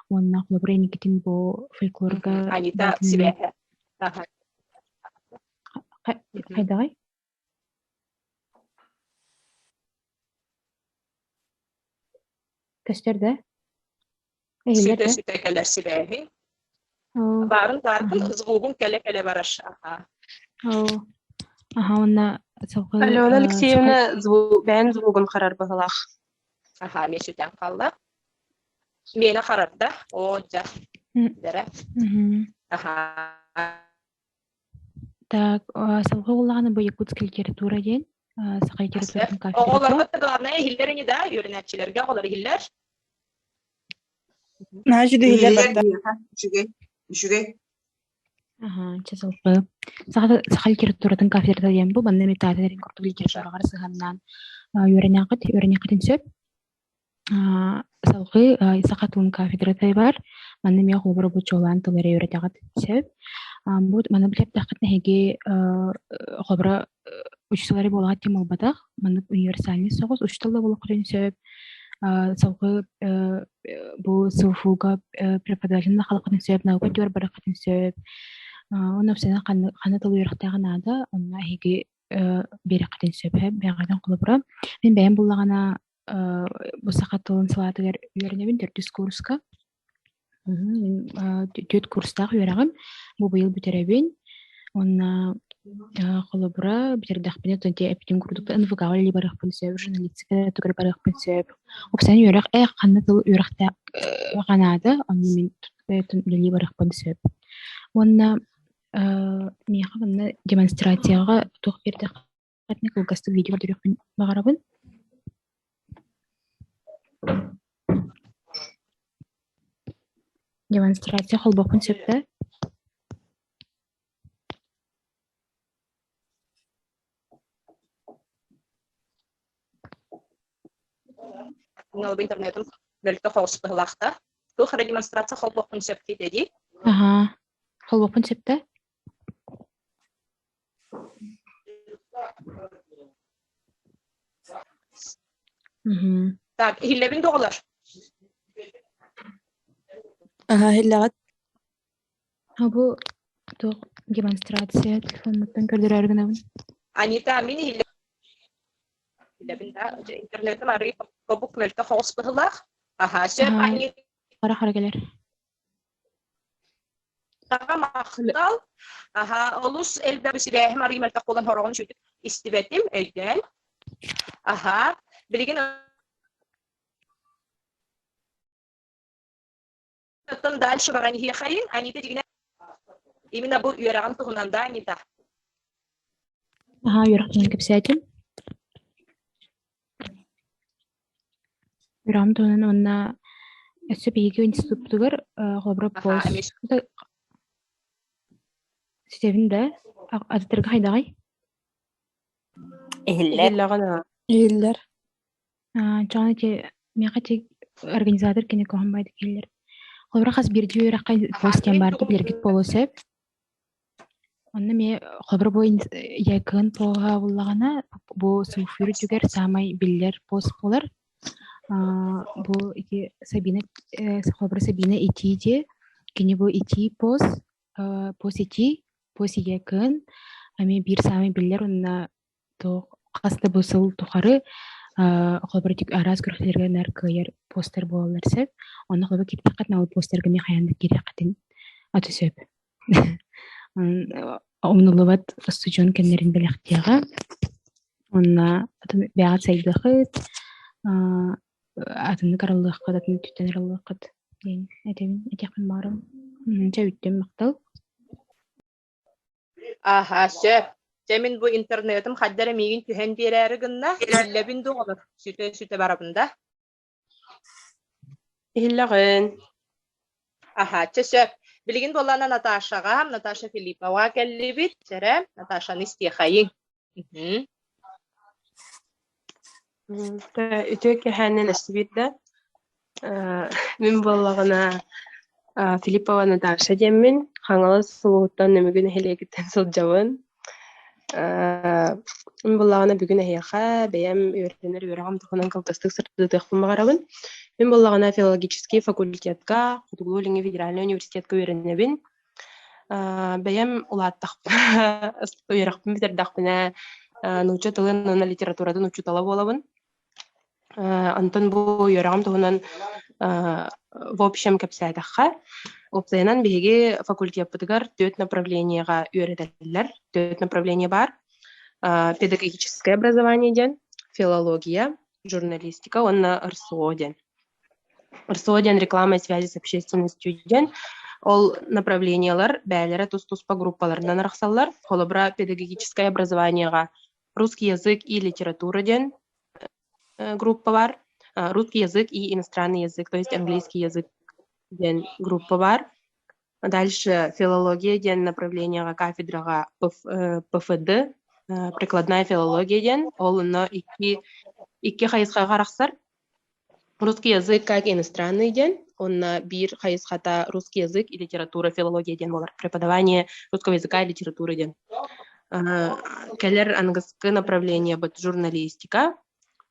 уонна холобура инникитин бу фольклорга Анита бэйэтин эмиэ сибээһэ. Аха. Хайдаҕый? Көстөр да? Иһиллэр да? Сүтэ-сүтэ кэлэр сибээһи. Оо, Баарын бааргын аха. звугун кэлэ-кэлэ барар. Аха. Оо, аха уонна салгыы Алена саха Алексеевна звук, бэйэн звугун харар быһылаах. Аха, эмиэ сүтэн хаалла. Миэнэ харарда. Оо, дьэ. Дэрэ. Мгм. Аха. Так, салгыы буоллаҕына бу якутская литература диэн саха литературатын кафедрата. Оҕолорго главное иһиллэр ини да, үөрэнээччилэргэ оҕолор иһиллэр. Наһаа үчүгэй иһиллэр Иһиллэр барда. биһиэхэ үчүгэй, үчүгэй. Аһаа, чэ салгыы. Саха, саха литературатын кафедрата диэн бу манна имитацияларын курдук литератураҕа сыһыаннаан үөрэнэҕит, үөрэниэххитин сөп. Салгыы саха тылын кафедрата баар. Манна эмиэ холобура бу чуолаан тыл эрэ үөрэтэҕит сөп. Бу манна билэрдэххитинэ эһиги холобура учуутал эрэ буолаҕыт диэн буолбатах. Маннык универсальный соҕус учуутал да буолуоххутун сөп. Салгыы бу СВФУ-га преподаватель да халаххытын сөп, наука өттүгэр барыаххытын сөп. Онно уопсайынан ханна тыл үөрэхтээҕэ наада, онно эһиги биэриэххитин сөп. Бэйэҕитин холобура мин бэйэм буллаҕына бу саха тылын салаатыгар үөрэнэбин төрдүс курска. Мин түөрт курстаах үөрэҕим. Бу быйыл бүтэрэбин. Уонна холобура бүтэрдэхпинэ эппитим курдук НВК-ҕа үлэлии барыахпын сөп, журналистика тугар барыахпын сөп. Уопсайынан үөрэх э ханна тыл үөрэхтээх наада, онно мин үлэлии барыахпын сөп. Уонна миэхэ манна демонстрацияҕа туох биэрдэххэ кылгастык видео көрдөрүөхпүн баҕарабын. Демонстрация холбуохпун сөп да? Мин интернетым мөлтөх оҕус быһылаахта. Туох эрэ демонстрация холбуохпун сөп диэтэ дии. Аһаа. Холбуохпун сөп да? Мгм. Так, иһиллэбин доҕолор. Аһаа, иһиллэҕит? А бу туох демонстрация телефоммуттан көрдөрөөрү гынабын. Анита, мин иһиллэбин да, интернетым арыый тобук мөлтөх оҕус быһылаах. Аһаа, сөп, Аһаа, Анита хара-хара кэлэр. махтал. Аһаа, олус элбэх сибээһим арыый мөлтөх буолан хороҕун сүтүк истибэтим, өйдөөн. Аһаа, билигин Оттон дальше баран иһиэхэйин, Анита дьигинэ именно бу үөрэҕин туһунан да, Анита? Аһаа, үөрэх туһунан кэпсээтим. Үөрэҕим туһунан уонна өссө биһиги институппутугар холобура Аһаа, эмиэ пост ситэбин да, атыттарга хайдаҕый? Иһиллэр. Иһиллэҕин аа. Иһиллэр. Дьон ити миэхэ ити организатор кини куһаҕан баайдык иһиллэр. Холобура хас биирдии үөрэххэ Аһаа, пост диэн мин баар тугум билэргит буолуо сөп. Онно эмиэ холобура бу ЯКН поһа буллаҕына бу суффюр үрдүгэр саамай биллэр пост буолар. Бу ити Сабина холобура Сабина итии диэ кини бу итии пост пост итии пост ЯКН эмиэ биир саамай биллэр уонна туох хас да бу сыл тухары холобура араас күрэхтэргэ наар кыайар постер буолаллар сөп. Онно холобура киирдэххитинэ ол постерга эмиэ хайаан да киириэххитин аты сөп. Умнуллубат устудьуон кэмнэрин бэлэхтиэҕэ. Уонна атын бэйэҕит сайдыахыт, атыннык арыллыаххыт, атын өттүттэн арыллыаххыт диэн этэбин, этиэхпин баҕарабын. Чэ бүттүм, махтал. Аһаа, сөп. Дьэ мин бу интернетым хайда эрэ миигин түһэн биэрээри гынна. Иһиллэбин дуу олор? Сүтэ-сүтэ барабын да? Иһиллэҕин. Аһаа, чэ сөп. Билигин буоллаҕына Наташаҕа, Наташа Филипповаҕа кэллибит. Чэрэ, Наташаны истиэхэйиҥ. Мгм. Үтүө кэһээннэн эстибит да. Мин буоллаҕына Филиппова Наташа диэммин, Хаҥалас улууһуттан Нөмүгү нэһилиэгиттэн сылдьабын. Мин буоллаҕына бүгүн эһиэхэ бэйэм үөрэнэр үөрэҕим туһунан кылгастык сырдатыахпын баҕарабын. Мин буоллаҕына филологический факультетка Хотугулуу-Илиҥҥи федеральнай университетка үөрэнэбин. Бэйэм улааттахпына, үөрэхпин бүтэрдэхпинэ, нуучча тылын уонна литературатын учуутала буолабын. Онтон бу үөрэҕим туһунан в общем кэпсээтэххэ, уопсайынан биһиги факультеппытыгар түөрт направлениеҕа үөрэтэллэр. Түөрт направление баар. Педагогическое образование диэн, филология, журналистика уонна РСО диэн. РСО диэн реклама и связи с общественностью диэн. Ол направлениелар бэйэлэрэ тус-туспа группаларынан арахсаллар. Холобура, педагогическое образованиеҕа русский язык и литература диэн группа бар. Русский язык и иностранный язык, то есть английский язык диэн группа бар. Дальше филология диэн направлениеҕа кафедраҕа ПФД, прикладная филология диэн, ол онно икки, икки хайысхаҕа арахсар. Русский язык как иностранный диэн, уонна биир хайысхата русский язык и литература, филология диэн буолар. Преподавание русского языка и литературы диэн. Кэлэр аныгыскы направлениебыт журналистика.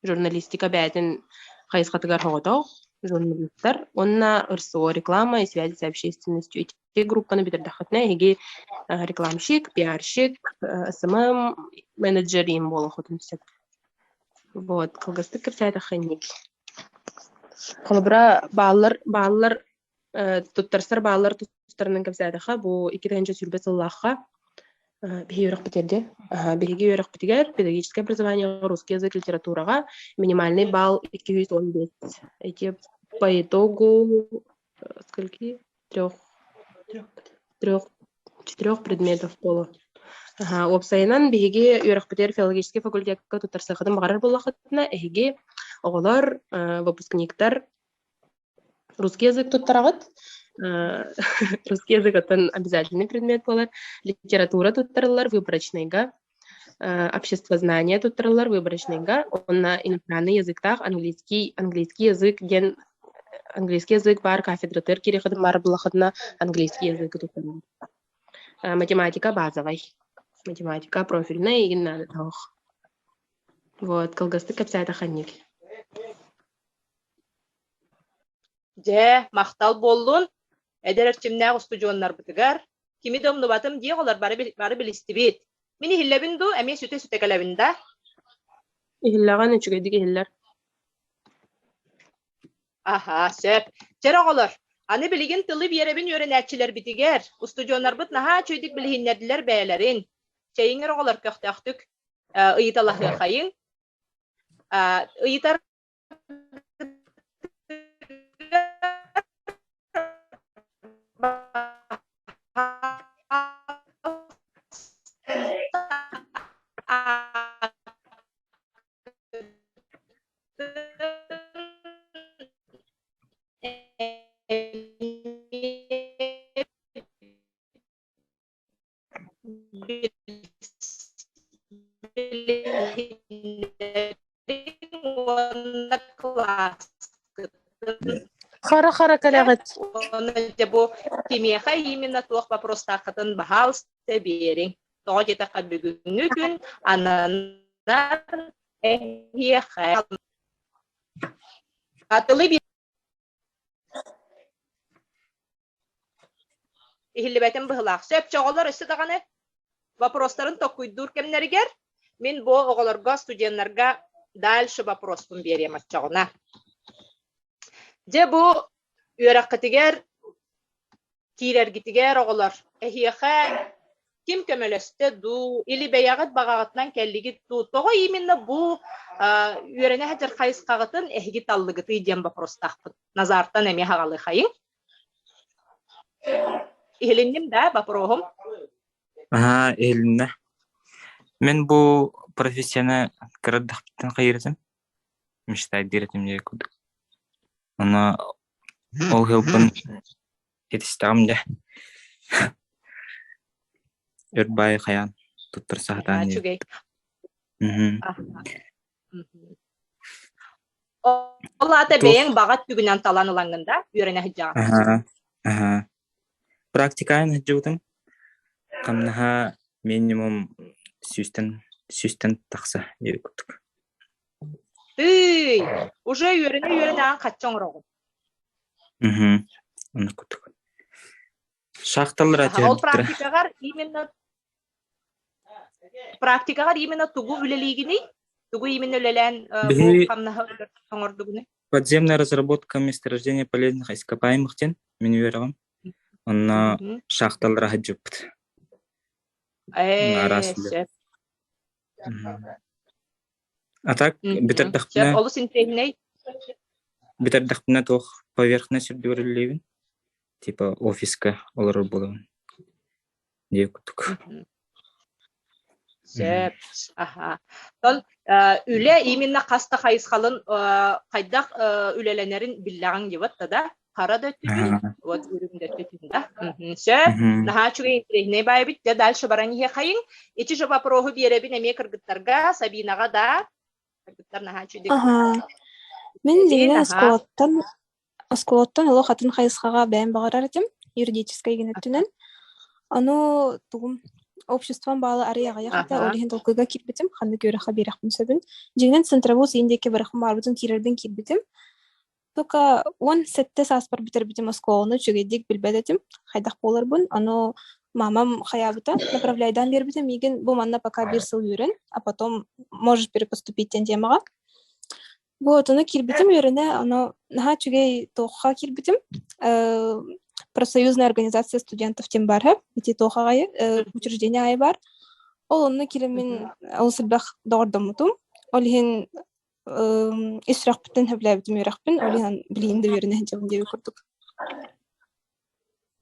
Журналистика бэйэтин хайысхатыгар соҕотох журналистар уонна РСО реклама и связи с общественностью ити группаны бүтэрдэххитинэ эһиги рекламщик, пиарщик, СММ менеджер им буолуоххутун сөп. Вот, кылгастык кэпсээтэххэ инник. Холобура, бааллар, бааллар, туттарсар бааллар тустарынан кэпсээтэххэ, бу 2020 сыллаахха биһиги үөрэхпитигэр дии, биһиги үөрэхпитигэр педагогическое образование русский язык литератураҕа минимальный балл 215. Эти по итогу скольки? Трех, трех, четырех предметов было. Аха, уопсайынан биһиги үөрэхпитигэр филологический факультекка туттарсыаххытын баҕарар буоллаххытына, эһиги оҕолор, выпускниктар русский язык туттараҕыт. Русский язык оттон обязательный предмет буолар. Литература туттарыллар выборочныйга. Обществознание туттараллар выборочныйга уонна иностранный языктаах английский английский язык диэн английский язык баар кафедратыгар киириэххитин баар буоллаххытына английский языгы туттараллар. Математика базовай. Математика профильная игин наада тоох. Вот, кылгастык кэпсээтэххэ Дьэ, махтал буоллун, эдэр эрчимнээх устудьуоннарбытыгар. Кими да умнубатым дии оҕолор бары, бары билистибит. Мин иһиллэбин дуу, эмиэ сүтэ-сүтэ кэлэбин да? Иһиллэҕин үчүгэйдик иһиллэр. Аһаа, сөп. Чэр оҕолор, аны билигин тылы биэрэбин үөрэнээччилэрбитигэр. Устудьуоннарбыт наһаа үчүгэйдик билиһиннэрдилэр бэйэлэрин. Чэйиҥ эрэ оҕолор көхтөөхтүк ыйыталаһыахайыҥ. Ыйытар уонна кылааскытын Хара-хара кэлэҕит. Уонна дьэ бу кимиэхэ именно туох вопростааххытын баһаалыста биэриҥ. Тоҕо диэтэххэ бүгүҥҥү күн ананар эһиэхэ. Тылы Иһиллибэтим быһылаах. Сөп, оҕолор өссө даҕаны вопростарын токкуйдуур кэмнэригэр мин бу оҕолорго, студеннарга дальше вопроспун биэриэм оччоҕуна. Дьэ бу үөрэххитигэр киирэргитигэр оҕолор эһиэхэ ким көмөлөстө дуу или бэйэҕит баҕаҕытынан кэллигит дуу тоҕо именно бу үөрэнэ сылдьар хайысхаҕытын эһиги таллыгытый диэн вопростаахпын Назартан эмиэ хаҕалыахайыҥ Иһилинним да вопроһум? Аһаа, иһилиннэ. Мин бу профессияны кыра эрдэхпиттэн хайыырытым. Мечтайдыыр этим диye курдук. Ону ол ыалбын ситистэҕим дьэ. Өр баайы хайаан туттарса сатаан диye. Үчүгэй. Мгм. Ол аата Туох бэйэҥ баҕа өттүгүнэн талан ылаҥҥын да үөрэнэ сылдьаҕын. Аһаа, аһаа. Практикаан сылдьыбытым. Хамнаһа минимум сүүстэн сүүстэн тахса диэбит курдук. Тыый, уже үөрэнэ-үөрэнэ аан хачча оҥороҕун. Мгм. Оннук курдук. Шахталара Аха, ол түһэрбиттэрэ. практикаҕар именно Практикаҕар именно тугу үлэлиигиний? Тугу именно үлэлээн бу Биһи хамнаһы оҥордугунуй? подземная разработка месторождения полезных ископаемых диэн мин үөрэҕим. Онно шахталара сылдьыбыппыт. Араас Ээ, үлэ. сөп. А так Сөп, бүтэрдэхпинэ олус интэриэһинэй. бүтэрдэхпинэ туох поверхность үрдүгэр үлэлиибин. Типа офиска олорор буолабын. Диэ курдук. Сөп. Аха. Тон үлэ именно хас да хайысхалын хайдах үлэлэнэрин биллэҕиҥ дебат да хара да өттүтүн, вот үрүҥ да өттүтүн да. Сөп. Наһаа үчүгэй интэриэһинэй баайбыт. Дьэ дальше баран иһиэхэйиҥ. Ити же вопроһу биэрэбин эмиэ кыргыттарга, Сабинаҕа да. Кыргыттар наһаа үчүгэй. Аха. Мин дьиҥинэн оскуолаттан Оскуолаттан олох атын хайысхаҕа бэйэм баҕарар этим, юридическай гин өттүнэн. Ону тугум обществом баала арый аҕыйах этэ, ол иһин толкуйга киирбитим, ханнык үөрэххэ биэрэхпин сөбүн. Дьиҥинэн Центровуз иин диэки барыахпын баҕарбытым, киирэрбин киирбитим. Только 17 сааспар бүтэрбитим оскуоланы үчүгэйдик билбэт этим, хайдах буоларбын. Ону мамам хайаабыта, направляйдаан биэрбитэ миигин бу манна пока биир сыл үөрэн, а потом можешь перепоступить диэн темаҕа. Вот, ону киирбитим үөрэнэ, ону наһаа үчүгэй туохха киирбитим. Э, профсоюзная организация студентов диэн баар һэ, ити туох аҕайы, э, учреждение аайы баар. Ол онно киирэммин олус элбэх доҕордоммутум. Ол иһин э, ис сүрэхпиттэн сөбүлээбитим үөрэхпин, ол иһин билигин да үөрэнэ сылдьабын диэбит курдук.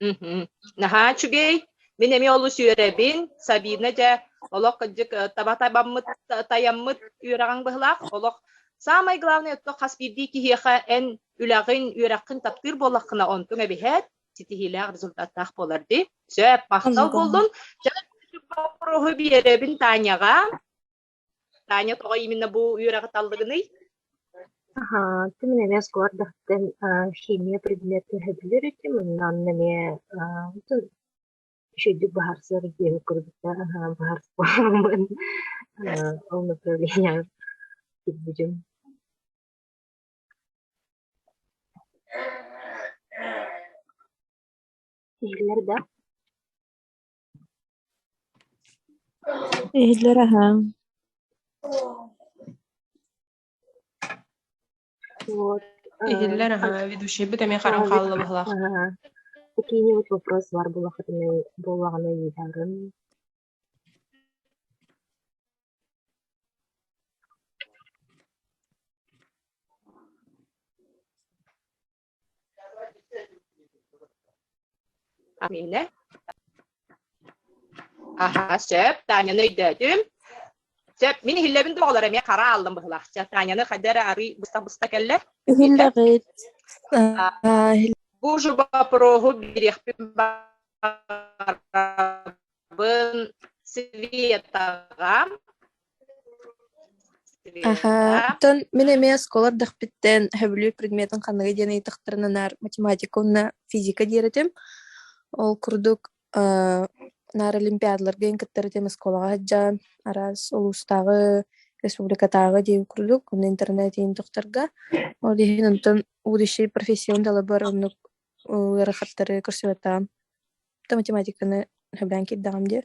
Мгм. Наһаа үчүгэй. Мин эмиэ олус үөрэбин. Сабина дьэ олох кырдьык таба табаммыт тайаммыт үөрэҕиҥ быһылаах. Олох самое главное то хас биирдии киһиэхэ эн үлэҕин, үөрэххин таптыыр буоллаххына онтуҥ эбиһээт ситиһиилээх результаттаах буолар дии. Сөп, махтал Оннук буоллун. Дьэ, вопроһу биэрэбин Таняҕа. Таня тоҕо именно бу үөрэҕи таллыгыный? Аха, мин эмиэ оскуолардахтан химия предметин сөбүлүүр этим, онон эмиэ үчүгэйдик быһаарсар диэни көрбүттэр, быһаарсыбаммын ол направление киирбитим. Иһиллэр да? Иһиллэр аһаа. Вот. Иһиллэр аһаа, ведущайбыт эмиэ харан хаалла быһылаах. Какие-нибудь вопрос бар буоллаҕына ыйытарын. Амина. Аха, сөп. Таняны өйдөөтүм. Сөп. Мин иһиллэбин да оҕолор эмиэ хара ааллым быһылаах. Таняны хайда эрэ арый быста-быста кэллэ. Иһиллэҕит. Бу же вопроһу бириэхпин баҕарабын Светаҕа. Аһа, оттон мин эмиэ оскуола эрдэхпиттэн сөбүлүүр предметин ханныгый диэн ыйытахтарына наар математика уонна физика диир этим. Ол курдук наар олимпиадаларга кыттар этим оскуолаҕа сылдьан, араас улуустааҕы, республикатааҕы диэн курдук, уонна интернет иһин тохторго. Ол иһин онтон будущий профессион талабар оннук ыарахаттары көрсүбэтэҕим. Да математиканы сөбүлээн киирдэҕим дии.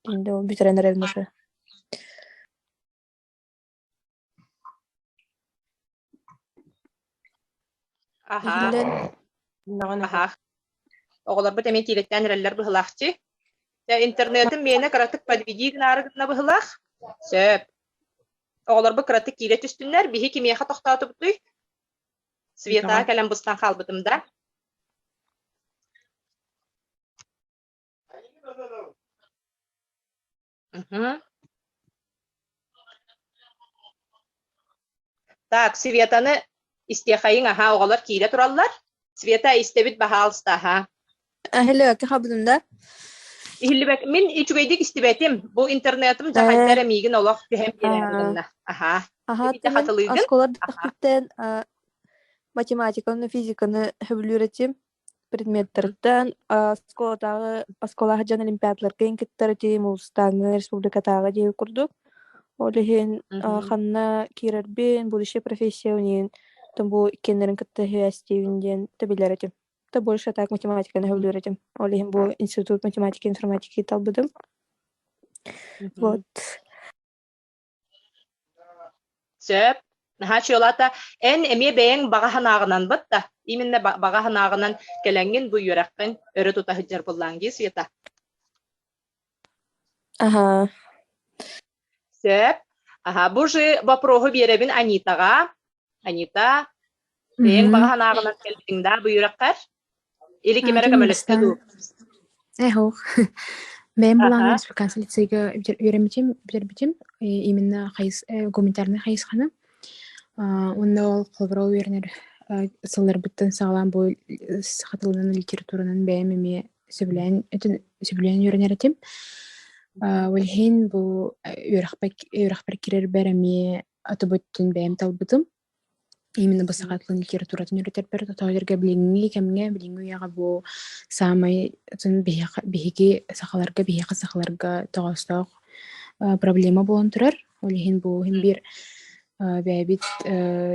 Бүтэрэн эрэбин уже. Аһаа. Аһаа. Оҕолорбут эмиэ киирэттээн эрэллэр быһылаахчы. Дьэ, интернетим миэнэ кыратык подведи гынаары гынна быһылаах. Сөп. Оҕолорбут кыратык киирэ түстүннэр. Биһи кимиэхэ тохтоотубутуй? Светаҕа кэлэн быстан хаалбытым да. Мгм. Так, Светаны истиэхэйиҥ, аһаа, оҕолор киирэ тураллар. Света, истэбит, баһаалыста, аһаа. Hello, хабытым да? Иһиллибэт. Мин үчүгэйдик истибэтим. Бу интернетым дьахайдар эмиигин олох түһэн биэрээри гынна. Аһаа. Аһаа, Итэ хатылыыгын? оскуола эрдэхпиттэн математиканы, физиканы сөбүлүүр этим. Предметтэртэн оскуолатааҕы оскуола сылдьан олимпиадаларга кыттар этим, улуустааҥҥы, республикатааҕы диэбит курдук. Ол иһин ханна киирэрбин, будущая профессия иһин бу иккиэннэрин кытта сибээстиибин диэн да билэр этим. Да больше так математиканы сөбүлүүр этим. Ол иһин бу институт математики и информатики талбытым. Вот. Сөп. Наһаа чуолаата. Эн эмиэ бэйэҥ баҕа санааҕынан бат да, именно баҕа санааҕынан кэлэҥҥин бу үөрэххин өрө тута сылдьар буоллаҥ дии, Света? Аһа. Сөп. Аһа, бу же вопроһу биэрэбин Анитаҕа. Анита, бэйэҥ баҕа санааҕынан кэлбитиҥ даа бу үөрэххэр? Или ким эрэ көмөлөстө дуу? Эһох. Бэйэм былааннар республиканскай лицейгэ үөрэммитим, бүтэрбитим. Именно хайыс гуманитарнай хайысханы. Уонна ол холобура үөрэнэр сылларбыттан саҕалаан бу саха тылынан литературанан бэйэм эмиэ сөбүлээн сөбүлээн үөрэнэр этим. Ол иһин бу үөрэхпэр киирэрбэр эмиэ атыбыттын бэйэм талбытым. Именно бу саха тылын литературатын үөрэтэрбэр тоҕо билиҥҥи кэмҥэ, билиҥҥи үйэҕэ бу саамай биһиги сахаларга, биһиэхэ сахаларга тоҕоостоох проблема буолан турар. Ол иһин бу иһин биир бэйэбит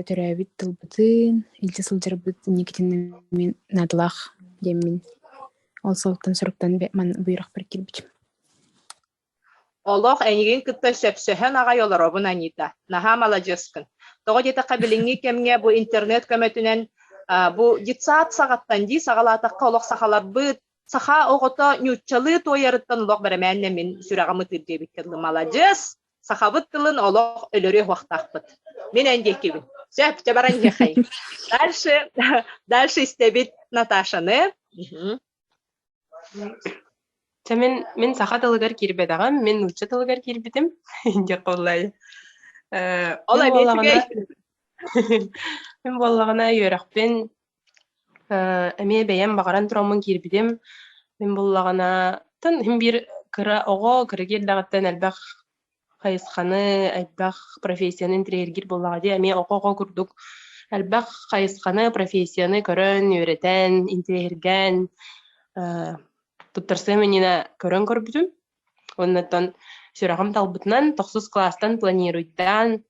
төрөөбүт тылбытын илдьэ сылдьарбыт инникитин мин наадалаах диэммин ол сылтан соруктан бу үөрэхпэр киирбитим. Олох эйигин кытта сөпсөһөн аҕай олоробун, Анита. Наһаа маладьыаскын. Тоҕо диэтэххэ, билиҥҥи кэмҥэ бу интернет көмөтүнэн бу детсад саҕаттан дии саҕалаатахха олох сахаларбыт саха оҕото ньууччалыы туойарыттан олох бэрэмээннэ мин сүрэҕим ытыыр диэбиккэ дылы маладьыас сахабыт тылын олох өлөрүө уохтаахпыт. Мин эн диэкибин. Сөп, чэ баран иһиэхэйин. Дальше, дальше истэбит Наташаны. Чэ мин мин саха тылыгар киирбэтэҕим, мин нуучча тылыгар киирбитим диэххэ буоллаҕай. Э, Ол мин эмиэ буоллаҕына үчүгэй. мин буоллаҕына үөрэхпин эмиэ бэйэм баҕаран тураммын киирбитим. Мин буоллаҕына тан иһин биир кыра оҕо кыра киирдэҕиттэн элбэх. хайысханы, элбэх профессияны интэриэһиргиир буоллаҕа дии. Эмиэ оҕо-оҕо курдук элбэх хайысханы, профессияны көрөн, үөрэтэн, интэриэһиргээн туттарсыам иннинэ көрөн көрбүтүм. Уонна сүрэҕим талбытынан тохсус кылаастан планируйдаан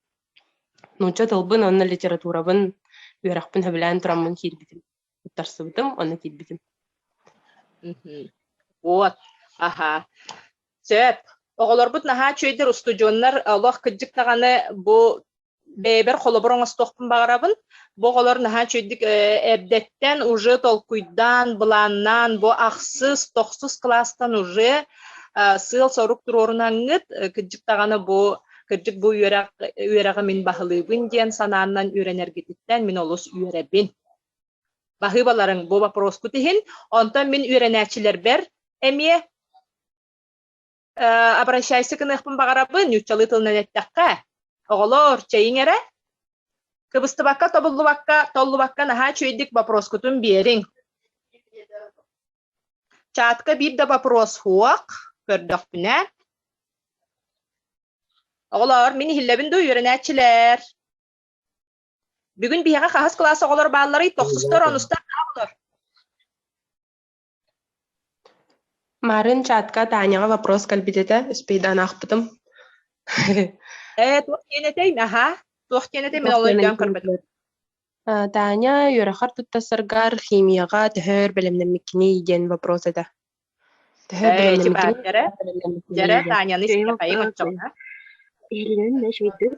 нуучча тылбын уонна литературабын үөрэхпин сөбүлээн тураммын киирбитим. Туттарсыбытым уонна киирбитим. Вот, аха. Сөп. Оҕолорбут наһаа үчүгэйдэр устудьуоннар олох кырдьык даҕаны бу бэйэбэр холобур оҥостуохпун баҕарабын. Бу оҕолор наһаа үчүгэйдик эрдэттэн уже толкуйдаан, былааннаан бу ахсыс, тохсус кылаастан уже сыал-сорук туруорунаҥҥыт кырдьык даҕаны бу кырдьык бу үөрэх үөрэҕи мин баһылыыбын диэн санааннан үөрэнэргититтэн мин олус үөрэбин. Баһыыбаларыҥ бу вопроскут иһин. Онтон мин үөрэнээччилэрбэр эмиэ обращайся гыныахпын баҕарабын, нууччалыы тылынан эттэххэ. Оҕолоор, чэйиҥ эрэ. Кыбыстыбакка, тобуллубакка, толлубакка наһаа үчүгэйдик вопроскутун биэриҥ. Чатка биир да вопрос суох, көрдөхпүнэ. Оҕолоор, мин иһиллэбин дуу, үөрэнээччилэр? Бүгүн биһиэхэ хаһыс кылаас оҕолор баалларый? Тохсустар, онустар, оҕолор? Марын чатка Таняҕа вопрос кэлбит этэ, успейдаан аахпытым. Ээ, туох диэн этэй? Аһаа, туох диэн этэй? Мин ол өйдөөн көрбөтүм. Таня, үөрэххэр туттарсаргар химияҕа төһө өр бэлэмнэммиккиний диэн вопрос этэ. Төһө Ээ, ити бэлэмнэммиккиний? баар дьэрэ. Дьэрэ, Бэлэмнэммиккиний диэн. Таняны истиэхэйиҥ оччоҕуна. Иһиллэрин да үчүгэйдик.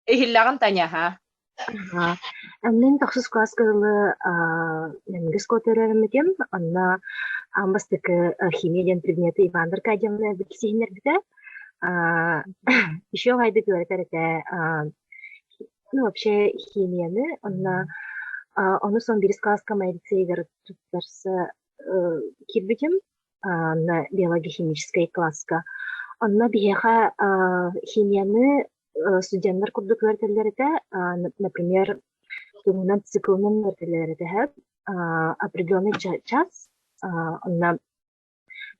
Иһиллэҕин Таня, аһаа. Аһаа. Мин тохсус кылааска дылы Ленгис көрөрүммүтүм. Онно аан бастакы химия диэн предмети Иван Аркадьевна билсиһиннэрбитэ. Еще хайдык үөрэтэр этэ. Ну, вообще химияны. Онно ону сон биирис кылааска моя лицейгэр туттарса киирбитим. На биологохимическай класска. Онно биһиэхэ химияны студеннар курдук үөрэтэллэр этэ. Например, туһунан циклынан үөрэтэллэр этэ определенный час. Онно,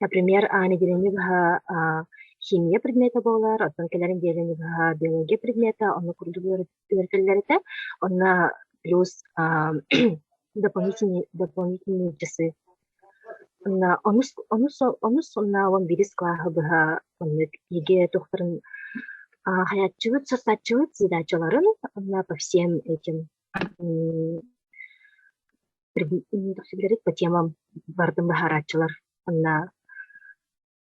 например, нэдиэлэни быһа химия предмета буолар, оттон кэлэр нэдиэлэни быһа биология предмета, онно курдук үөрэтэллэр этэ. Онно плюс дополнительные дополнительные часы. Онно онус онус онус уонна уон биирис кылааһы быһа оннук ЕГЭ туохтарын хайааччыбыт, састааччыбыт задачаларын уонна по всем этим по темам бардым быһаарааччылар. Онно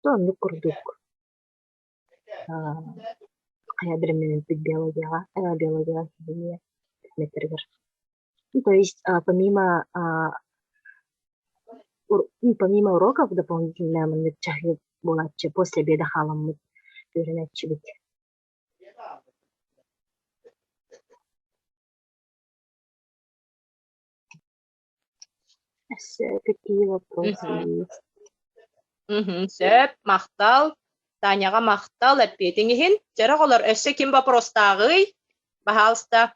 оннук курдук хайа бэлэмнэммиппит биологияҕа биологияҕа химия предметтэригэр. Ну, то есть, помимо помимо уроков дополнительно маннык чаһыы буолааччы после обеда хааламмыт үөрэнээччибит. Какие вопросы есть? Сөп, махтал. Таняҕа махтал эппиэтиҥ иһин. Чэрэ оҕолор, өссө ким вопростааҕый? Баһаалыста.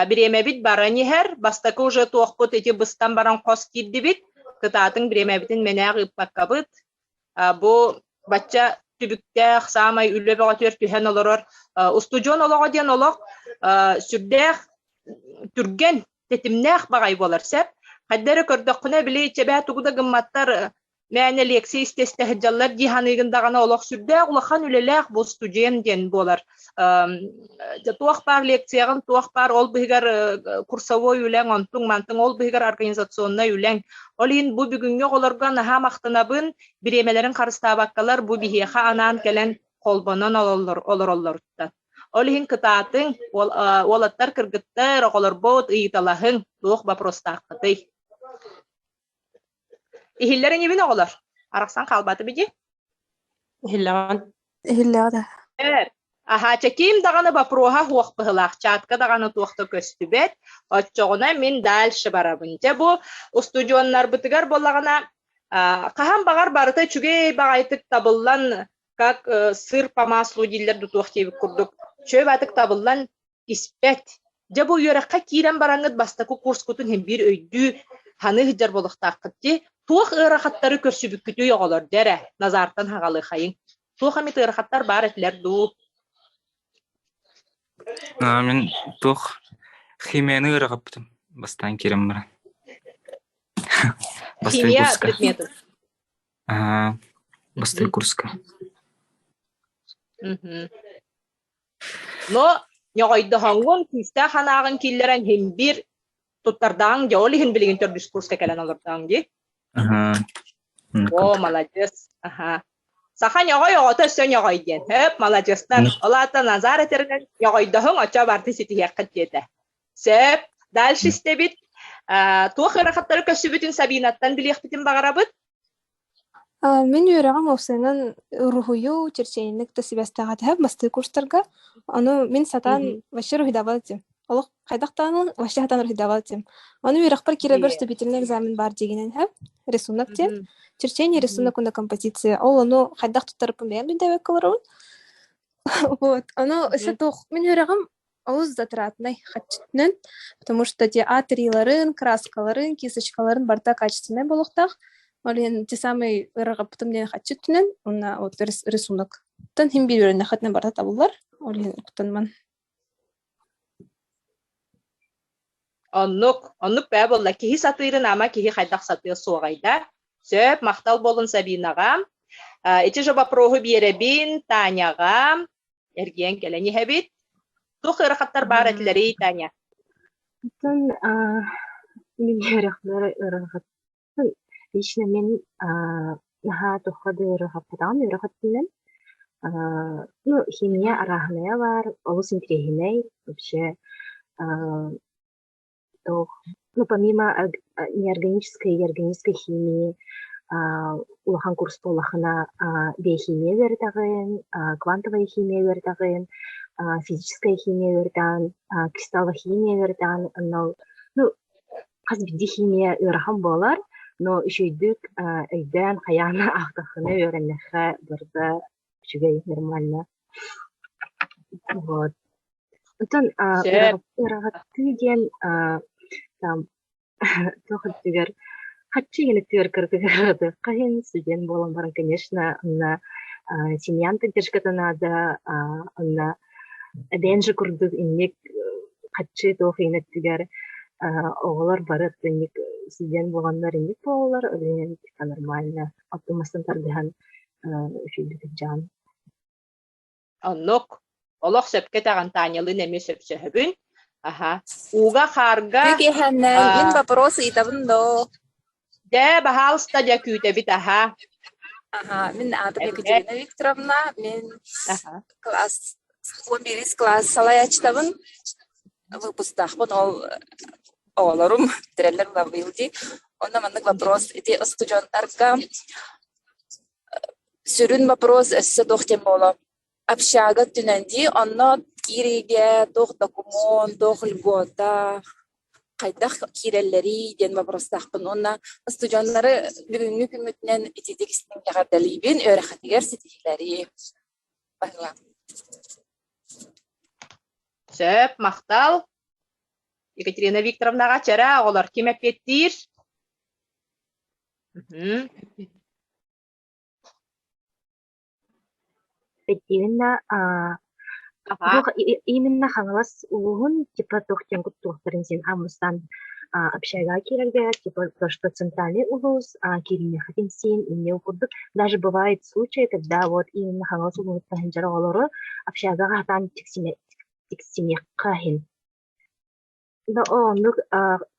Бириэмэбит баран иһэр. Бастакы уже туохпут ити быстан баран хос киирдибит. Кытаатыҥ бириэмэбитин мэнээх ыыппаккабыт. Бу бачча түбүктээх, саамай үлэ бөҕөтүгэр түһэн олорор устудьуон олоҕо диэн олох сүрдээх түргэн тэтимнээх баҕайы буолар сөп. Хайда эрэ көрдөххүнэ, били чэбээ тугу да гымматтар, мээнэ лекция истэ-истэ сылдьаллар дии саныыгын даҕаны олох сүрдээх улахан үлэлээх бу студент диэн буолар. Туох баар лекцияҕын, туох баар ол быһыгар курсовой үлэҥ, онтуҥ-мантыҥ, ол быһыгар организационнай үлэҥ. Ол иһин бу бүгүҥҥү оҕолорго наһаа махтанабын, бириэмэлэрин харыстаабаккалар бу биһиэхэ анаан кэлэн холбонон олороллоруттан. Ол иһин кытаатыҥ, уолаттар, кыргыттар, оҕолорбут ыйыталаһыҥ, туох бопростааххытый? Иһиллэр инибин оҕолор? Арахсан хаалбаты бiji? Иһиллэҕин. Иһиллэҕэ да. Эр. Аһаа, чэкиим даҕаны бопроһа суох быһылаах, чатка даҕаны туох да көстүбэт. Оччоҕуна мин дальше барабын. Дьэ бу устудьуоннарбытыгар буоллаҕына, хаһан баҕар барыта үчүгэй баҕайытык табыллан как сыр по маслу дииллэр дутуох диэбит курдук чөп атык табыллан испэт. Дьэ бу үөрэххэ киирэн бараҥҥыт бастакы курскутун иһин биир өйдүү саныы сылдьар буолуохтааххыт дии. Туох ыарахаттары көрсүбүккүтүй оҕолор дьэ эрэ Назартан хаҕалыахайыҥ. Туох эмит ыарахаттар баар этилэр дуу? Мин туох химияны ыарахаппытым бастаан киирэн баран. Бастакы Химия курска. предметын. Аа, бастакы курска. Мгм. Но ньоҕойдоһоҥҥун, күүстээх санааҕын киллэрэн иһин биир туттардаҕыҥ дьэ ол иһин билигин төрдүс курска кэлэн олордоҕуҥ дии. Аһаа. О, маладьыас. Аһаа. Саха ньоҕой оҕото өссө ньоҕой диэн. Хөп, маладьыастар. Ол аата Назар этэринэн ньоҕойдоһуҥ, оччо барты ситиһиэххит диэтэ. Сөп. Дальше истэбит. Туох ыарахаттары көрсүбүтүн Сабинаттан билиэхпитин баҕарабыт. Мин үөрэҕим уопсайынан уруһуйу, черчениены кытта сибээстээх этэ бастакы курстарга. Ону мин сатаан вообще уруһуйдаабат этим. Олох хайдах даҕаны вообще сатаан уруһуйдаабат этим. Ону үөрэхпэр киирэрбэр вступительный экзамен баар диигинэн иһэ, рисунок диэн. Черчение, рисунок уонна композиция. Ол ону хайдах туттарыппын бэйэм билбэккэ олоробун. Вот. Ону өссө туох мин үөрэҕим олус затратнай хаччытынан, потому что те А3-ларын, краскаларын, кисточкаларын барыта качественнай буолуохтаах. Ол иһин те самый ыраҕаппытым диэн хаччытынан уонна вот рисунок. Тан хим биир үөрэннэххитинэ барыта табыллар. Ол иһин куттанман. Оннук, оннук бээ буолла. Киһи сатыырын ама киһи хайдах сатыа суоҕай да? Сөп, махтал буолун Сабинаҕа. Ити же вопроһу биэрэбин Таняҕа. Эргийэн кэлэн иһэбит. Туох ыарахаттар баар этилэрий, Таня? Оттон мин үөрэхпэр ыарахаттан лично мин наһаа туохха да ыарахаппатаҕым үөрэх өттүнэн. Ну, химия арааһынайа баар, олус интэриэһинэй. Вообще туох ну, помимо неорганической и органической химии улахан курс буоллахына биохимия үөрэтэҕин, квантовая химия үөрэтэҕин, физическая химия үөрэтэҕин, кристаллохимия үөрэтэҕин онно ну хас биирдии химия ыарахан буолар, но үчүгэйдик өйдөөн хайаан аахтаххына үөрэннэххэ барыта үчүгэй нормально. Вот. Оттон Сөп. ыараҕаттыы диэн там туох өттүгэр хаччы иһин өттүгэр кыргыһыахха иһин студент буолан баран конечно онно семьян поддержката наада онно эбээн же курдук инник хаччы туох иһин өттүгэр оҕолор бары инник студент буоланнар инник буолаллар ол иһин типа нормально оттон мастан тардыһан үчүгэйдик сылдьаҕын. Оннук. Олох сөпкө этэҕин, Танялыын эмиэ сөпсөһөбүн. Аха. Ууга-хаарга Киэһэннэй, мин вопрос ыйытабын доо. Дьэ, баһаалыста дьэ күүтэбит аха. Аха, мин аатым Екатерина Викторовна, мин Аха. класс 11 класс салайааччытабын. Выпустаахпын ол оҕолорум бүтэрэллэр быйыл дии. Онно маннык вопрос ити устудьуоннарга Сүрүн боппуруос өссө туох диэн буолуо, общага өттүнэн дии, онно киириигэ туох докумуон, туох льгота, хайдах киирэллэрий диэн боппуруостаахпын уонна устудьуоннары бүгүҥҥү күммүтүнэн итиитик истиҥ эҕэрдэлиибин, үөрэххитигэр ситиһиилэри баһылаан. Сөп, махтал. Екатерина Викторовнаҕа чэрэ оҕолор ким эппиэттиир? Именно туох именно Хаҥалас улууһун типа туох диэн куттуохтарын син аммыстан общага киирэргэ типа то что центральный улуус киириниэххитин син инне курдук даже бывает случаи когда вот именно Хаҥалас улууһуттан сылдьар оҕолору общагаҕа сатаан тиксимиэххэ иһин Да, оннук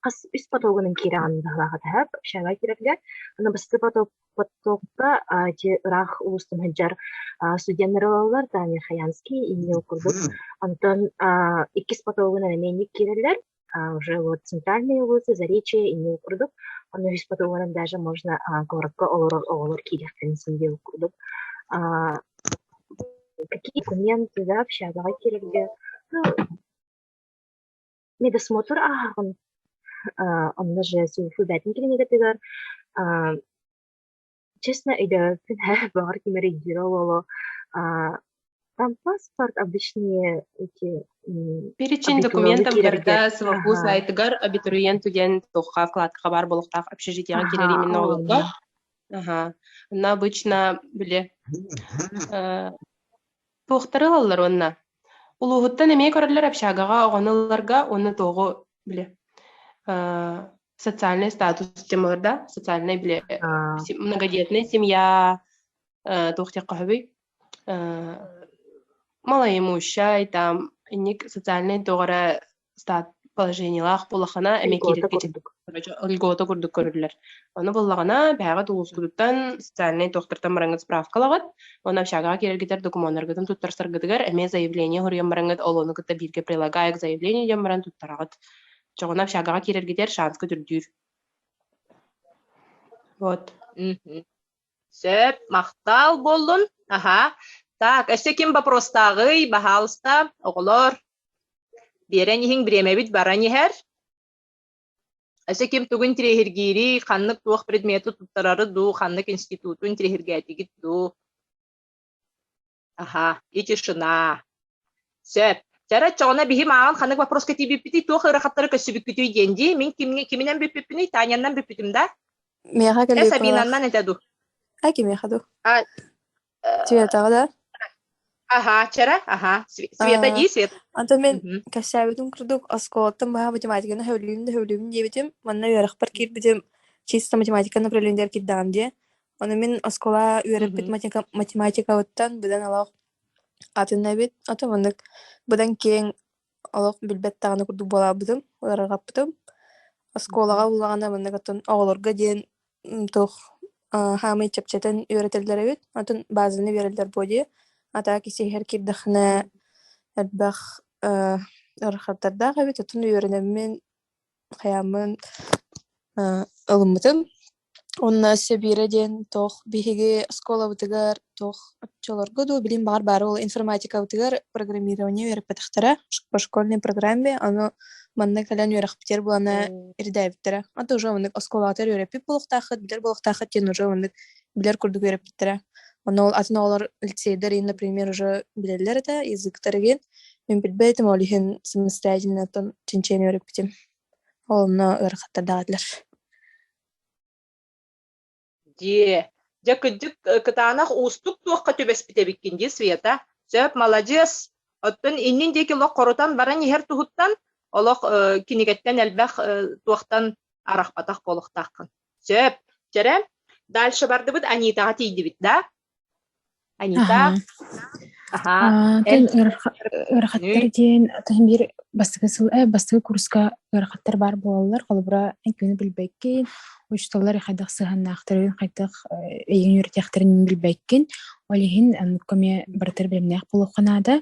хас үс потогунан киирэҕин быһыылаах этэ общага киирэргэ. Аны бастакы потокка ити ыраах улуустан сылдьар студеннар ылаллар, Таня Хаянский, Иннил курдук. Онтон иккис потогунан эмиэ инник киирэллэр, уже вот центральные улицы, Заречье, Иннил курдук. Онно үһүс потогунан даже можно куоракка олорор оҕолор киириэхтэрин син диэн курдук. Какие документы, да, общагаҕа киирэргэ? Ну, Медосмотр ааһаҕын, онно же сүбэтин кинигэтигэр честно өйдөөбөппүн ээ, баҕар ким эрэ өйдүүрэ буолуо. Там паспорт обычные эти Перечень абитуриенты документов киирэргэ барыта СВФУ Аха. сайтыгар абитуриент диэн туохха вкладкаҕа баар буолуохтаах общежитиеҕа киирэр Аха, именно ол оҕолорго. онно. Аха. Онно обычно били э, туохтары ылаллар уонна улууһуттан эмиэ көрөллөр общагаҕа оҕону ыларга уонна туоҕу били э, социальный статус темалар да социальный били многодетная семья э, туох диэххэ сөбүй э, малоимущай там инник социальный туох эрэ стат положениелаах буоллахына эмиэ Льгота киирэргэ курдук. короче льгота курдук көрүллэр. Ону буллаҕына бэйэҕит улуускутуттан социальнай туохтартан бараҥҥыт справкалаҕыт уонна общагаҕа киирэргитэр докумуоннаргытын туттарсаргытыгар эмиэ заявление суруйан бараҥҥыт ол ону кытта бииргэ прилагаю к заявлению диэн баран туттараҕыт. Чоҕуна общагаҕа киирэргитигэр шанскыт үрдүүр. Вот. Мгм. Сөп, махтал буоллун. Аха. Так, өссө ким вопростааҕый, баһаалыста, оҕолор. Биэрэн иһиҥ, бириэмэбит баран иһэр. Өссө ким тугу интириэһиргиирий, ханнык туох предмети туттарары дуу, ханнык институту интириэһиргээтигит дуу? Аха, и тишина. Сөп. Чара чоҕуна биһи мааҕын ханнык вопроска тиийбиппитий, туох ыарахаттары көрсүбүккүтүй диэн дии. Мин кимҥэ киминэн бүппүппүнүй? Таняннан бүппүтүм да? Миэхэ Э, кэлиэххэ Сабинаннан этэ дуу? А кимиэхэ дуу? А, Светаҕа да? Аха, чара, аха. Света дии, Света. Онтон мин кэпсээбитим курдук оскуолаттан баһа математиканы сөбүлүүм да сөбүлүүбүн диэбитим. Манна үөрэхпэр киирбитим чисто математика направлениетыгар киирдэҕим дии. Ону мин оскуола үөрэппит математикабыттан быдан олох атын эбит. Атын маннык быдан киэҥ олох билбэт даҕаны курдук буолаабытым, ыарырҕаппытым. Оскуолаҕа буллаҕына маннык оттон оҕолорго диэн туох хаамай чэпчэтэн үөрэтэллэр эбит. Атын базаны биэрэллэр буо дии. А так исиһэр киирдэххинэ элбэх ыарахаттардаах эбит. Оттон үөрэнэммин хайааммын ылыммытым. Уонна өссө биирэ диэн туох биһиги оскуолабытыгар туох оччолорго дуу билим баҕар баара ол информатикабытыгар программирование үөрэппэтэхтэрэ по школьной программе ону манна кэлэн үөрэхпитигэр булана ирдээбиттэрэ. А то уже маннык оскуолаҕытыгар үөрэппит буолуохтааххыт, билэр буолуохтааххыт диэн уже маннык билэр курдук үөрэппиттэрэ. Ону ол атын оҕолор лицейдэр иһин, например, уже билэллэр этэ языктар игин. Мин билбэтим, ол иһин самостоятельно чинчийэн үөрэппитим. Ол онно ыарахаттардаах этилэр. Дьиэ. Дьэ, кырдьык кытаанах уустук туохха түбэспит эбиккин дии, Света. Сөп, маладьыас. Оттон иннин диэки олох хорутан баран иһэр туһуттан олох кинигэттэн элбэх туохтан арахпатах буолуохтааххын. Сөп. Чэрэ, дальше бардыбыт Анитаҕа тиийдибит, да? Анита. Аха. Ыарахаттар диэн таһым биир бастакы сыл бастакы курска ыарахаттар баар буолаллар. Холобура, эн күнү билбэккин, учууталлар хайдах сыһыаннаахтарын, хайдах эйигин үөрэтиэхтэрин билбэккин. Ол иһин оннукка эмиэ барытыгар бэлэмнээх буолуохха наада.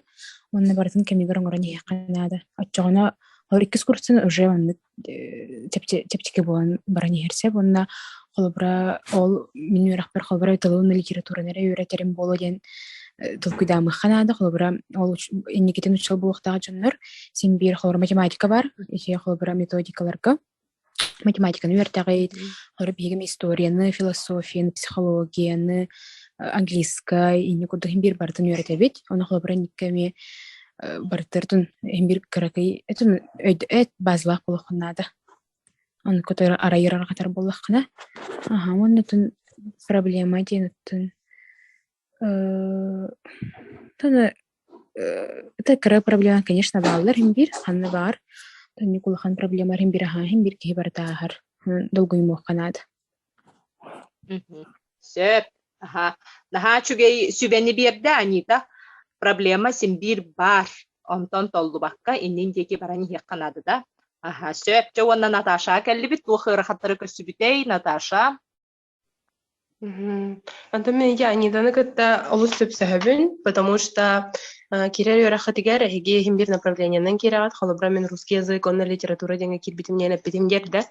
Уонна барытын кэмигэр оҥорон иһиэххэ наада. Оччоҕуна ол иккис курстан уже оннук чэпчэки буолан баран иһэр сөп уонна холобура ол мин үөрэхпэр холобура тылы уонна литератураны эрэ үөрэтэрим буолуо диэн толкуйдаамыахха наада холобура ол инникитин учуутал буолуохтаах дьоннор син биир холобура математика бар ити холобура методикаларга математиканы үөртэҕит холобура биһигим историяны философияны психологияны английскай инни курдук иһин биир барытын үөрэтэбит ону холобура инникке эмиэ барытыртын иһин биир кыракый этин эт базалаах буолуоххун наада ону көтөр арайыр арҕатар буоллаххына аха уонна тун проблема диэн оттон таны это кыра проблема конечно бааллар иһин биир ханна баар тоннук улахан проблема иһин биир аһаа иһин биир киһи барыта ааһар долгуйумуохха наада Сөп. Аһа. Наһаа үчүгэй сүбэни биэрдэ Анита. Проблема син биир баар. Онтон толлубакка иннин диэки баран иһиэххэ наада да. Аһа, сөп. Дьэ уонна Наташаҕа кэллибит. Туох ыарахаттары көрсүбүтэй, Наташа? Онтон мин ити Анитаны кытта олус сөпсөһөбүн, потому что киирэр үөрэххитигэр эһиги иһин биир направлениенан киирэҕит. Холобура, мин русский язык уонна литература диэҥҥэ киирбитим диэн эппитим диэрдэ.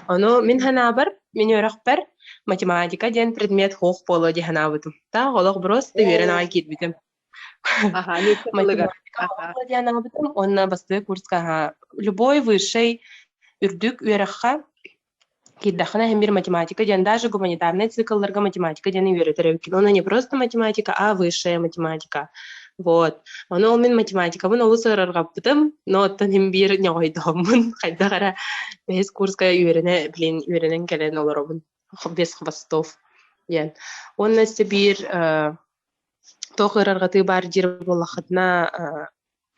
Ону мин санаабар, мин үөрэхпэр математика диэн предмет суох буолуо дии санаабытым. Таах олох просто үөрэн аҕай киирбитим. Аха, нуучча тылыгар. Математика буолуо диэн анаабытым уонна бастакы курска любой высшай үрдүк үөрэххэ киирдэххинэ иһин биир математика диэн даже гуманитарнай циклларга математика диэни үөрэтэр эбиккин. Онно не просто математика, а высшая математика. Вот. Ону ол мин математикабын олус ыарырҕаппытым, но оттон иһин биир ньоҕойдооммун хайдах эрэ бэһис курска үөрэнэ, блин, үөрэнэн кэлэн олоробун. Без хвостов. диэн. Уонна өссө биир туох ыарырҕатыы баар диир буоллаххытына,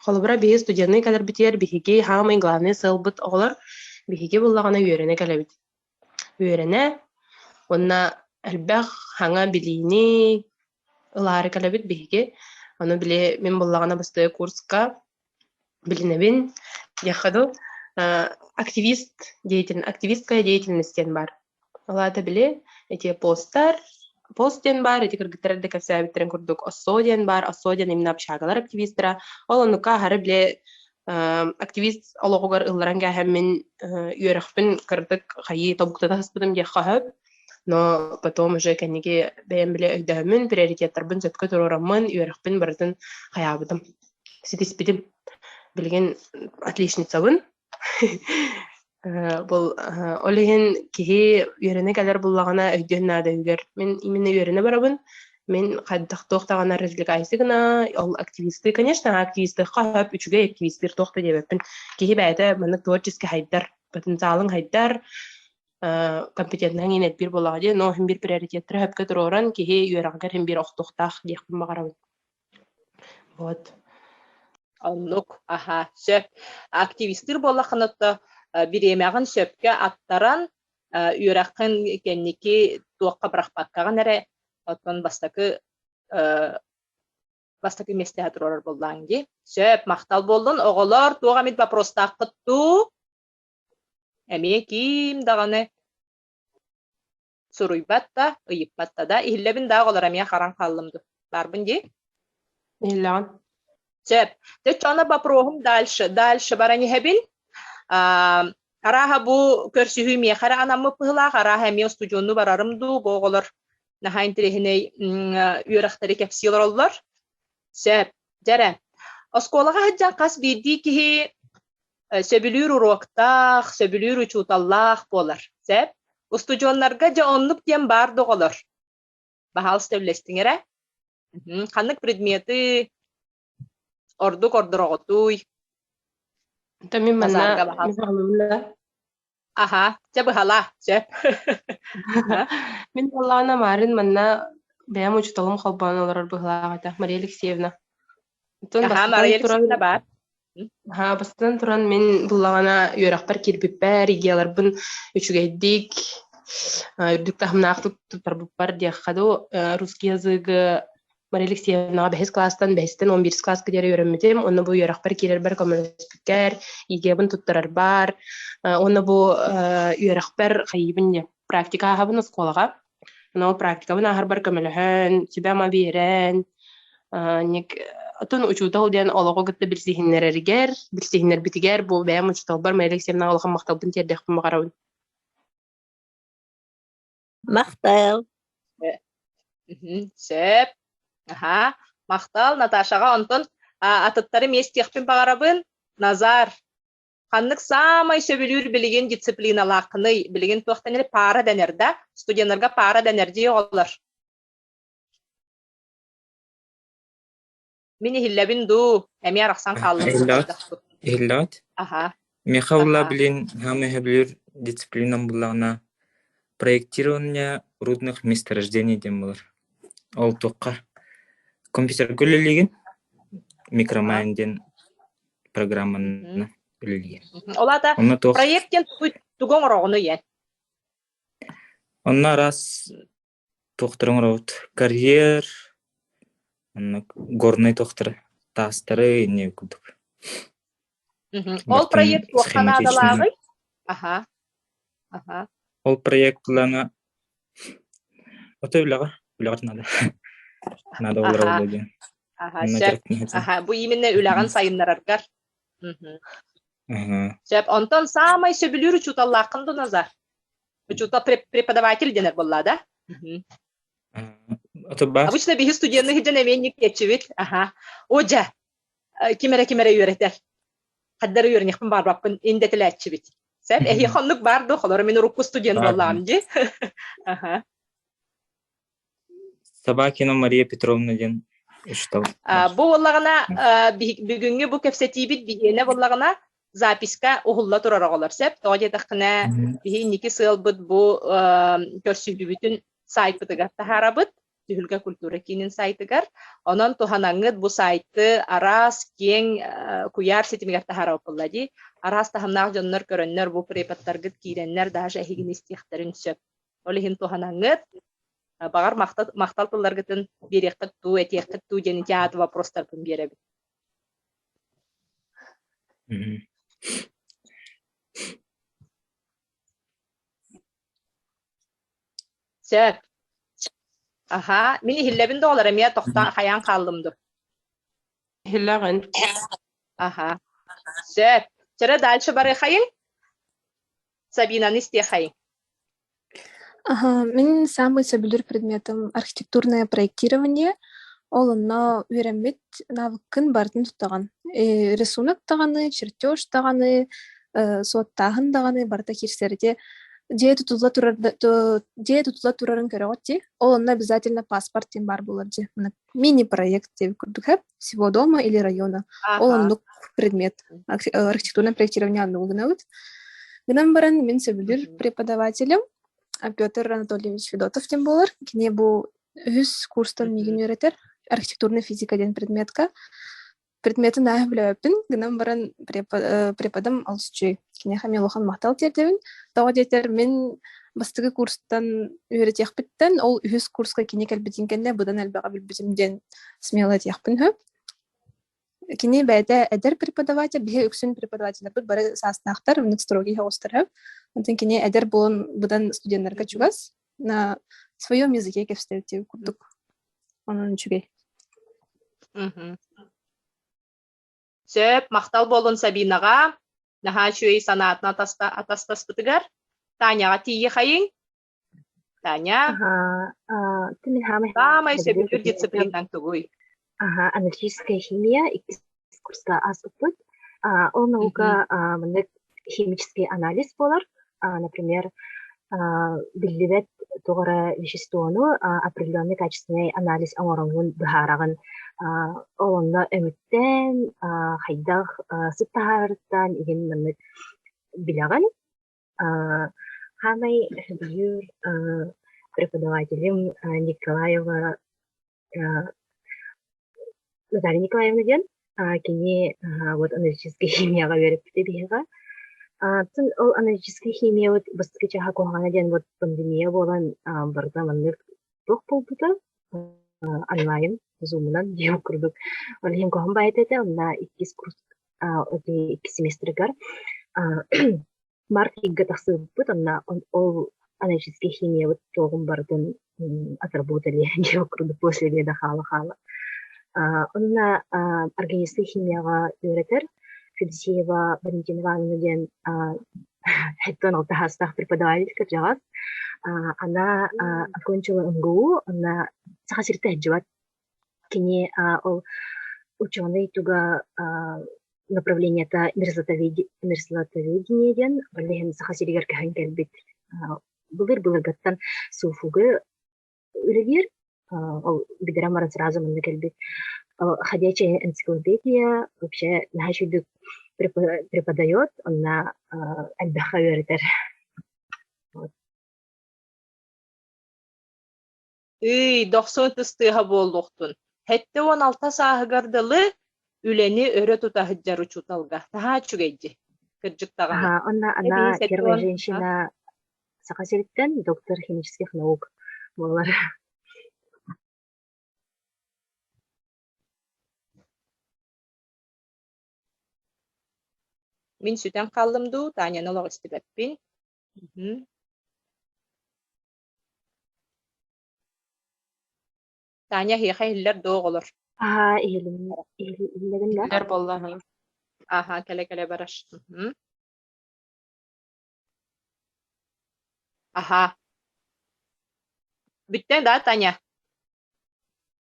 холобура биһиги студенныы кэлэрбитигэр биһиги саамай главный сыалбыт оҕолор биһиги буоллаҕына үөрэнэ кэлэбит. Үөрэнэ уонна элбэх саҥа билиини ылаары кэлэбит биһиги. Ону били мин буоллаҕына бастакы курска билинэбин диэххэ дуу, активист деятель активистская деятельность диэн баар. Ол аата били эти посттар, пост диэн баар, ити кыргыттар эрдэ кэпсээбиттэрин курдук оссо диэн баар, оссо диэн именно общагалар активистара. Ол оннукка аһары били активист олоҕугар ылларан кээһэммин үөрэхпин кырдык хайыы тобуктата сыспытым диэххэ сөп. Но потом уже кэнники бэйэм били өйдөөммүн, приоритеттарбын сөпкө туруораммын, үөрэхпин барытын хайаабытым, ситиспитим. Билигин отличницабын. Бұл ол иһин киһи үөрэнэ кэлэр буллаҕына өйдүөн наада үгэр. Мин именно үөрэнэ барабын. Мин хайдах туох даҕаны развлекайся гына, ол активисты, конечно, активистыахха сөп, үчүгэй активистыыр туох да диэбэппин. Киһи бэйэтэ маннык творчески хайдар, потенциалын хайдар, компетентнаһын иһин элбиир буоллаҕа дии, но иһин биир приоритеттары сөпкө туруоран киһи үөрэҕигэр иһин биир охтуохтаах диэхпин баҕарабын. Вот. Оннук, аха, сөп. Активистыыр буоллаххына то бириэмэҕин сөпкө аттаран, үөрэххин кэнники туохха бырахпаккаҕын эрэ, оттон бастакы бастакы миэстэҕэ туруорар буоллаҕыҥ дии. Сөп, махтал буоллун. Оҕолор, туох эмит вопростааххыт дуу? Эмиэ ким даҕаны суруйбат да, ыйыппат да да. Иһиллэбин да оҕолор эмиэ харан хааллым дуу. Баарбын дии? Иһиллэҕин. Сөп. Дьэ, чоно вопроһум дальше. Дальше баран иһэбин. Арааһа бу көрсүһүү миэхэ эрэ анаммыт быһыылаах, арааһа эмиэ устудьуоннуу барарым дуу, бу оҕолор наһаа интэриэһинэй үөрэхтэри кэпсии олороллор. Сөп. Дьэ эрэ. Оскуолаҕа сылдьан хас биирдии киһи сөбүлүүр уруоктаах, сөбүлүүр учууталлаах буолар. Сөп. Устудьуоннарга дьэ оннук диэн баар да оҕолор. Баһаалыста үллэстиҥ эрэ. Ханнык предметы ордук ордороҕутуй? Та мин манна Назарга баһаалыста. Аха, чэ быһала, сөп. Мин буоллаҕына Марын манна бэйэм учууталым холбоон олорор быһыылаах этэ, Мария Алексеевна. Оттон Аха, бастатан Мария туран Алексеевна баар. Аһаа, бастатан туран мин буллаҕына үөрэхпэр киирбиппэр, идеяларбын үчүгэйдик, үрдүк таһымнаахтык туттарбыппар диэххэ дуу, русский языгы Мария Алексеевнаҕа бэһис кылаастан бэһистэн 11 кылааска диэри үөрэммитим. Онно бу үөрэхпэр киирэрбэр көмөлөспүккэр, ЕГЭ-бин туттарарбар, уонна бу үөрэхпэр хайыыбын диэн практика ааһабын оскуолаҕа. Онно ол практикабын ааһарбар көмөлөһөн, сүбэ-ама биэрэн, Отон учуутал диэн олоҕу кытта билсиһиннэрэригэр, билсиһиннэрбитигэр бу бэйэм учууталбар Мария Алексеевнаҕа улахан махталбын тиэрдиэхпин баҕарабын. Махтал. Сөп. Аха. Махтал Наташаҕа. Онтон атыттары миэстиэхпин баҕарабын. Назар, ханнык саамай сөбүлүүр билигин дисциплиналааххыный? Билигин туох дэнэр? Паара дэнэр да? Студеннарга паара дэнэр дии оҕолор. Мин иһиллэбин дуу? Эмиэ арахсан хааллым. Иһиллэҕит? Иһиллэҕит? Аха. Миэхэ була билин хаамыы сөбүлүүр дисциплинам буллаҕына проектирование рудных месторождений диэн буолар. Ол туохха компьютерга үлэлиигин, микромайн диэн программаны үлэлиигин. Ол аата Онно туох проект диэн тугу оҥороҕунуй эн? Онно араас Туохтары оҥоробут? Карьер, оннук горнай туохтары, таастары инньэ курдук. Ол Бартын проект туохха схематичный. наадалааҕый? Аха. Аха. Ол проект плана ото үлэҕэ, үлэҕэ наада. Наада буолар Аха. буолуо диэн. Аха, Онно сөп. дьарыктанан Аха, бу именно үлэҕин сайыннараргар. Мгм. Аха. Сөп. Онтон саамай сөбүлүүр учууталлааххын дуу, Назар? Учуутал преподаватель дэнэр буолла да? Ото баар. Обычно биһи студенны сылдьан эмиэ никкиэччибит. Аха. О дьэ, ким эрэ ким эрэ үөрэтэр. Хаддары үөрэниэхпин баарбаппын индэтилээччибит. Сөп, эһиэхэ оннук баар дуо? Холоро мин урукку студент буоллаҕым дии. Аха. Собакина Мария Петровна диэн учуутал. Бу буоллаҕына бүгүҥҥү бу кэпсэтиибит биһиэнэ буоллаҕына записка уһулла турар оҕолор сөп. Тоҕо диэтэххинэ биһи инники сыалбыт бу көрсүһүүбүтүн. сайтпытыгар таһаарабыт. Түһүлгэ культура киинин сайтыгар. Онон туһанаҥҥыт бу сайты араас киэҥ куйаар ситимигэр таһаарабыт дии. Араас таһымнаах дьоннор көрөннөр бу преподтаргыт киирэннэр даже эһигини истиэхтэрин сөп. Ол иһин туһанаҥҥыт баҕар махтал, махтал тылларгытын биэриэххит дуу, этиэххит дуу диэн ити ааты вопростарбын биэрэбин. Сөп. Аха, мин иһиллэбин да олор эмиэ тохтоон хайаан хааллым ду. Иһиллэҕин. Аха. Сөп. Чэрэ дальше барыахайыҥ. Сабинаны истиэхайыҥ. Аха, мин самый сөбүлүүр предметым архитектурное проектирование. Ол онно үөрэммит навыккын барытын туттаҕын. Рисунок даҕаны, чертеж даҕаны, суоттааһын даҕаны барыта киирсэр. Ити дьиэ тутулла турар дьиэ тутулла турарын көрөҕүт дии. Ол онно обязательно паспорт диэн баар буолар дьиэ. Мини-проект диэбит курдук ээ. Всего дома или района. Ол оннук предмет. Архитектурное проектирование оннугу гынабыт. Гынан баран мин сөбүлүүр преподавателим Петр Анатольевич Федотов диэн буолар. Кини бу үһүс курстан миигин үөрэтэр архитектурная физика диэн предметка. Предметин ааһы билэбэппин, гынан баран преподам олус үчүгэй. Киниэхэ эмиэ улахан махтал тиэрдэбин. Тоҕо диэтэр мин бастакы курстан үөрэтиэхпиттэн, ол үһүс курска кини кэлбитин кэннэ быдан элбэҕи билбитим диэн смело этиэхпин сөп. Кини бэйэтэ эдэр преподаватель, биһи үксүн преподавателлэрбит бары саастаахтар, оннук строгий соҕустар. Онтон кини эдэр буолан быдан студеннарга чугас. На своем языке кэпсэтэр курдук. Онон үчүгэй. Сөп, махтал буолун Сабинаҕа. Наһаа үчүгэй санаатын атастаспытыгар. Таняҕа тиийиэхэйиҥ. Таня. Саамай сөбүлүүр дисциплинаҥ тугуй? Ага, аналитическая химия иккис курска ааспыппыт. Ол наука маннык химический анализ буолар. Например, биллибэт туох эрэ веществону определенный качественный анализ оҥороҥҥун быһаараҕын. Ол онно өҥүттэн, хайдах сыт таһаарарыттан игин маннык билэҕин. Хаамай сөбүлүүр преподавателим Николаева Наталья Николаевна диэн кини вот аналитическай химияҕа үөрэппитэ биһиэхэ. Атын ол аналитическай химия вот бастакы чааһа куһаҕана диэн вот пандемия буолан барыта маннык туох буолбута онлайн зумунан диэн курдук. Ол иһин куһаҕан баайыта этэ онно иккис курс икки семестрыгар Март ыйга тахсыбыппыт, онно ол аналитическай химиябыт туоҕун барытын отработали диэх курдук после обеда хаала-хаала. Онно органическай химияҕа үөрэтэр Федосеева Валентина Ивановна диэн хэттэн алтаһаастаах преподаватель кырдьаҕас. Она окончила МГУ, онно Саха сириттэн сылдьыбат. Кини ол ученый туга направлениета мерзлотоведение диэн, ол иһин Саха сиригэр көһөн кэлбит былыр-былыргыттан СУФУга үлэлиир. Ол бүтэрэн баран сразу манна кэлбит. Ходячая энциклопедия вообще наһаа үчүгдүк преподает, онно элбэххэ үөрэтэр. Ый, дохсун ытыс тыаһа буолуохтун. 76 сааһыгар дылы үлэни өрө тута сылдьар учууталга наһаа үчүгэй дии. Кырдьык даҕаны. Ага, онно она первая женщина Саха сириттэн, доктор химических наук буолар. Мин сүтэн хааллым дуу, Таняны олох истибэппин. Таня эһиэхэ иһиллэр дуо оҕолор? Аһаа, иһилиннэ, иһиллэрин да. Иһиллэр буолла Аһаа, кэлэ-кэлэ барар. Аһаа. Бүттэ да, Таня?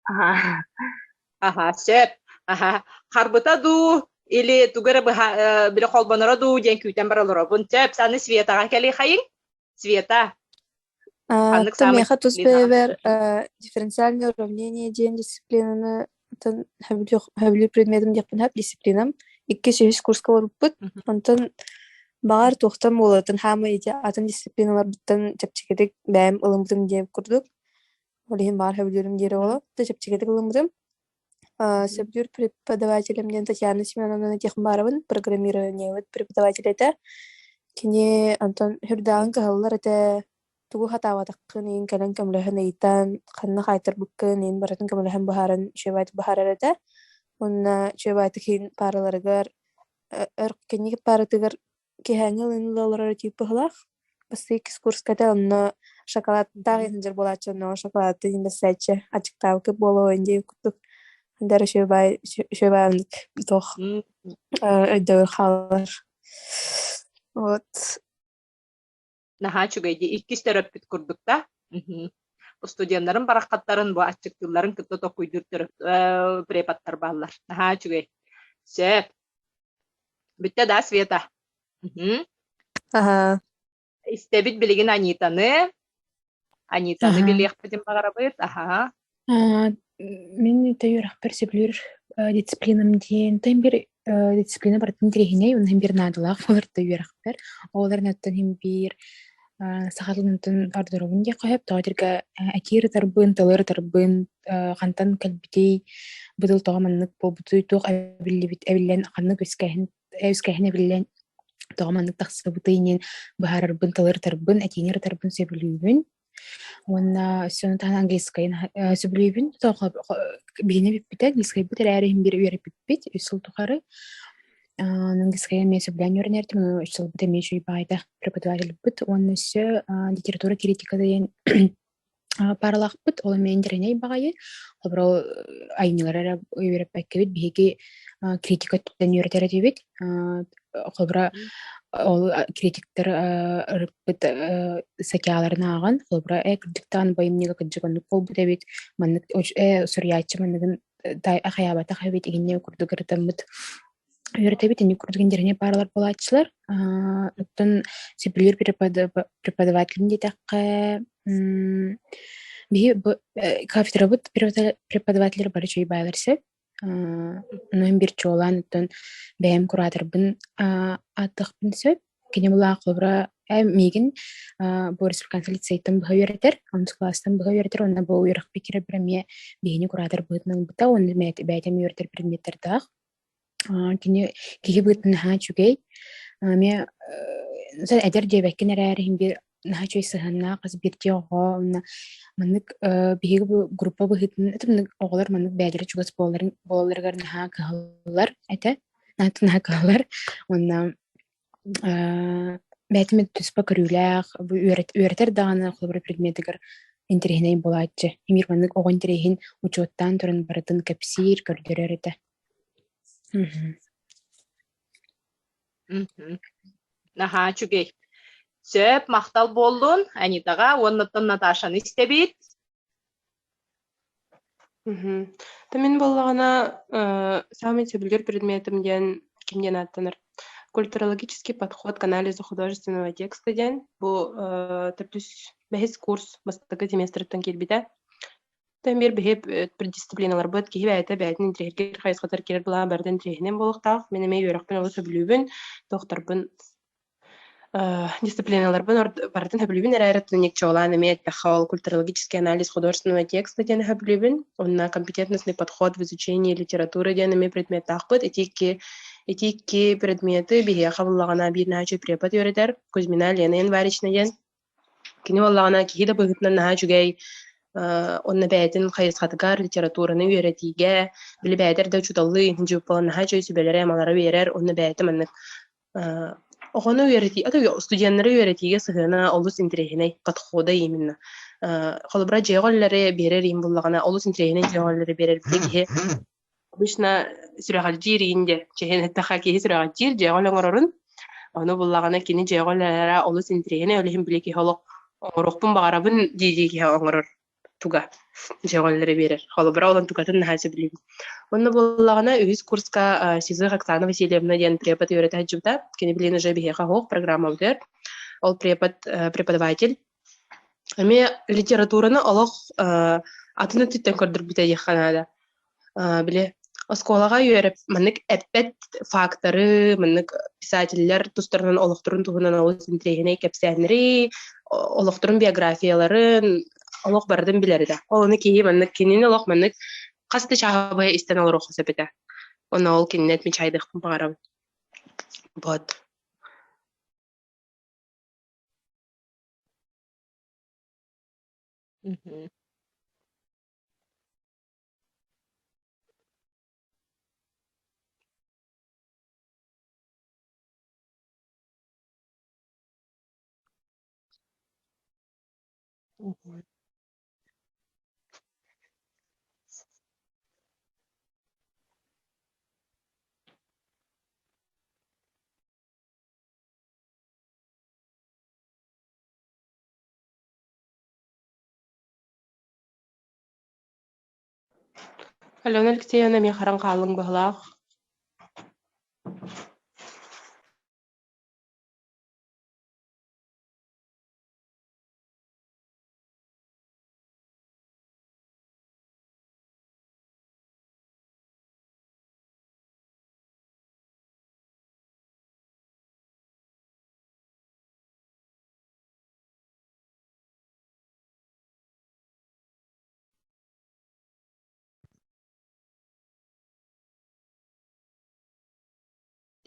Аһаа. Аһаа, сөп. Аһаа. Харбыта дуу или тугу эрэ быһа били холбоноро дуу диэн күүтэн баран олоробун. Сөп, аны Светаҕа кэлиэхэйиҥ. Света, ханнык Оттон саамай миэхэ тус дисциплинаҕын? бэйэбэр дифференциальное уравнение диэн дисциплинаны оттон сөбүлүүр предметим диэхпин сөп дисциплинам. Иккис, үһүс курска барбыппыт. Онтон Баҕар туохтан буолуотун хаамай ити атын дисциплиналарбыттан чэпчэкитик бэйэм ылыммытым диэн курдук. Ол иһин баҕар сөбүлүүрүм диэри буолуо. Да чэпчэкитик ылыммытым. Сөбүлүүр преподавателим диэн Татьяна Семеновна Тихомаровын программированиебыт преподаватель этэ. Кини онтон сүрдээҕин кыһаллар этэ. Тугу хатаабатаххын иһин кэлэн көмөлөһөн ыйытан, ханна хаайтарбыккын иһин барытын көмөлөһөн быһааран үчүгэйдик быһаарар этэ. Уонна үчүгэйдик иһин паараларыгар өр кэнники пааратыгар киэһээҥҥи ылыныы олорор тиип быһыылаах. Бастакы иккис курска этэ, онно шоколадтаах иһин буолааччы, онно шоколадты иһин бэссээччи аччыктаабыккыт буолуо диэн курдук Андара үчүгэй үчүгэй туох өйдөбүл хаалар. Вот. Наһаа үчүгэй дии. Иккис төрөппүт курдук да. Студеннарын бараххаттарын бу аччыктыылларын кытта токуйдуур төрөп преподтар бааллар. Наһаа үчүгэй. Сөп. Бүттэ да, Света? Аха. Истэбит билигин Анитаны. Анитаны билиэхпитин баҕарабыт. Аха. Мин үөрэхпэр сөбүлүүр дисциплинам диэн тэн бир дисциплина барытын интэриэһинэй уонна иһин биир наадалаах буолар да үөрэхпэр. Оҕолор оттон иһин биир саха тылын ордоробун диэххэ сөп. Тоҕо дииргэ этии ырытарбын, тылы ырытарбын, хантан кэлбитий, бу тыл тоҕо маннык буолбутуй, туох эбиллибит эбиллэн ханнык үөскээһин үөскээһин эбиллэн тоҕо маннык тахсыбытый диэн быһаарарбын, тылы ырытарбын, этиини ырытарбын сөбүлүүбүн. Уонна өссө ону таһынан английскайын сөбүлүүбүн. Биһиэнэ бүппүтэ, английскайбыт эрээри иһин биир үөрэппиппит үс сыл тухары. Английскайы эмиэ сөбүлээн үөрэнэртим, ону үс сылбыт эмиэ үчүгэй баайда преподавательбыт. Уонна өссө литература критика диэн паралаахпыт, ол эмиэ интэриэһинэй баҕайы. Холобура, ол айымньылары эрэ үөрэппэккэбит, биһиги критика өттүттэн үөрэтэр этибит. Холобура, ол критиктэр ырыппыт статьяларын ааҕан, холобура, ээ кырдьыктаан бу айымньыга кырдьык оннук буолбут эбит, маннык ээ суруйааччы манныгын хайаабатах эбит, игиннэ курдук ырытаммыт үөрэтэбит, инник курдук интэриэһинэй пааралар буолааччылар. Оттон сөбүлүүр преподавателим диэтэххэ, биһи кафедрабыт преподавателлэр бары үчүгэй баалар сөп. Ону иһин биир чуолаан оттон бэйэм кураторбын ааттыахпын сөп. Кини булаах холобура миигин бу республиканскай лицейтэн быһа үөрэтэр, онус кылаастан быһа үөрэтэр уонна бу үөрэхпит киирэрбэр эмиэ биһини куратор быһыытынан ылбыта уонна бэйэтэ үөрэтэр предметтэрдээх. Кини киһи быһыытынан наһаа үчүгэй. Эмиэ эдэр диэбэккин эрээри иһин биир наһаа үчүгэй сыһыаннаах хас биирдии оҕо уонна маннык биһиги бу группа быһыытынан это маннык оҕолор маннык бэйэлэрэ чугас буоларын буолалларыгар наһаа кыһаллар этэ. Наһаа кыһаллар уонна бэйэтин туспа көрүүлээх, бу үөрэтэр даҕаны холобура предметигэр интэриэһинэй буолааччы. Эмиэ маннык оҕо интэриэһин учуоттаан туран барытын кэпсиир, көрдөрөр этэ. Наһаа үчүгэй. Сөп, махтал буоллун Анитаҕа уонна оттон Наташаны истэбит. Та мин буоллаҕына, саамай сөбүлүүр предметим диэн ким диэн ааттанар? Культурологический подход к анализу художественного текста диэн. Бу төрдүс бэһис курс бастакы семестрыттан киирбитэ. Тэн биир биһи дисциплиналарбыт киһи бэйэтэ бэйэтин интэриэһиргиир хайысхатыгар киирэр былаан барытын интэриэһинэн буолуохтаах. Мин эмиэ үөрэхпин олус сөбүлүүбүн, туохтарбын дисциплиналарбын барытын сөбүлүүбүн эрээри чуолаан эмиэ эттэххэ ол культурологический анализ художественного текста диэн сөбүлүүбүн. Уонна компетентностный подход в изучении литературы диэн эмиэ предметтаахпыт. Ити икки предметы биһиэхэ буллаҕына биир наһаа үчүгэй препод үөрэтэр Кузьмина Лена Январична диэн. Кини буоллаҕына киһи да быһыытынан наһаа үчүгэй, уонна бэйэтин хайысхатыгар литератураны үөрэтиигэ, били бэйэтэ эрдэ учууталлыы дьыыппалан наһаа үчүгэй сүбэлэри-амалары биэрэр уонна бэйэтэ маннык оҕону үөрэтии, студеннары үөрэтиигэ сыһыана олус интэриэһинэй, подхода именно. Холобура, дьиэҕэ үлэлэри биэрэр иһин буллаҕына, олус интэриэһинэй дьиэҕэ үлэлэри биэрэр били киһи обычно сүрэҕэлдьиир иин диэ, чэһин эттэххэ киһи сүрэҕэлдьиир дьиэҕэ үлэ оҥорорун. Ону буллаҕына кини дьиэҕэ үлэлэрэ олус интэриэһинэй, ол иһин били киһи олох оҥоруохпун баҕарабын дии-дии киһи оҥорор туга дьиэҕэ үлэлэри биэрэр. Холобура, ол онтукатын наһаа сөбүлүүбүн. Онно буоллаҕына үһүс курска Сизых Оксана Васильевна диэн препод үөрэтэ сылдьыбыта. Кини билигин уже биһиэхэ оһох программабытыгар. Ол препод преподаватель эмиэ литератураны олох атын өттүттэн көрдөрбүтэ диэххэ наада. Били оскуолаҕа үөрэп маннык эппэт факторы, маннык писателлэр тустарынан олохторун туһунан олус интэриэһинэй кэпсээннэри, олохторун биографияларын олох барытын билэр этэ. Ол ону киһи маннык кинини олох маннык хас да чааһы быһа истэн олоруохха сөп этэ. Онно ол кинини отмечайдыахпын баҕарабын. Вот. Мгм. Мгм. Алена Алексеевна эмиэ харан хааллыҥ быһылаах.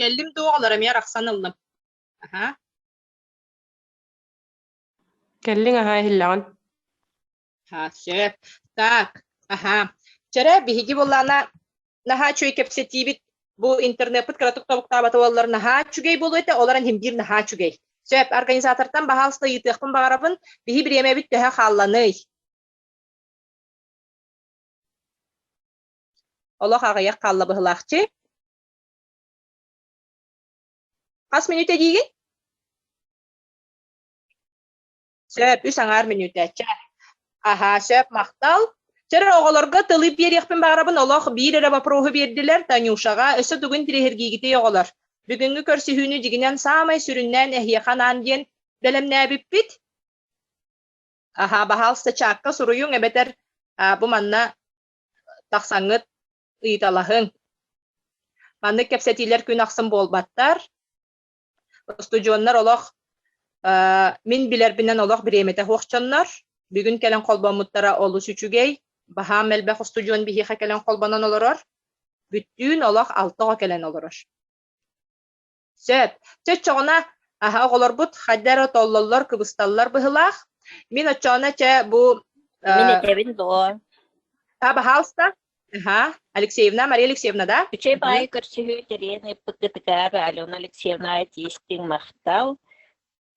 Кэллим дуу, оҕолор эмиэ арахсан ыллым. Аһа. Кэллиҥ аһаа иһиллэҕин. Ха, сөп. Так, аһа. Чэрэ, биһиги буоллаана наһаа үчүгэй кэпсэтиибит бу интернеппит кыратык тобуктаабата буоллар наһаа үчүгэй буолуо этэ, ол эрэн иһин биир наһаа үчүгэй. Сөп, организатортан баһаалыста ыйытыахпын баҕарабын, биһи бириэмэбит төһө хаалланый? Олох аҕыйах хаалла быһылаахчы. Хас мүнүүтэ диигин? Сөп, үс аҥаар мүнүүтэ. Чэ. Аһаа, сөп, махтал. Чэ, оҕолорго тылы биэриэхпин баҕарабын, олох биир эрэ вопроһу биэрдилэр Танюшаҕа. Өссө тугун интириэһиргиигитий оҕолор? Бүгүҥҥү көрсүһүүнү дьигинэн саамай сүрүннээн эһиэхэ анаан диэн бэлэмнээбиппит. Аһаа, баһаалыста чаакка суруйуҥ эбэтэр бу манна тахсаҥҥыт ыйыталаһыҥ. Маннык кэпсэтиилэр күн ахсын буолбаттар. Устудьуоннар олох мин билэрбинэн олох бириэмэтэ суох дьоннор. Бүгүн кэлэн холбоммуттара олус үчүгэй. Баһаам элбэх устудьуон биһиэхэ кэлэн холбонон олорор. Бүттүүн олох алта оҕо кэлэн олорор. Сөп. Чэ оччоҕуна аһа оҕолорбут хайда эрэ толлоллор, кыбысталлар быһыылаах. Мин оччоҕуна чэ бу Мин этэбин дуо? А, баһаалыста. Аха, Алексеевна, Мария Алексеевна, да? Үчүгэй баайы көрсүһүү тэрийэн ыыппыккытыгар Алена Алексеевна тиистиҥ махтал.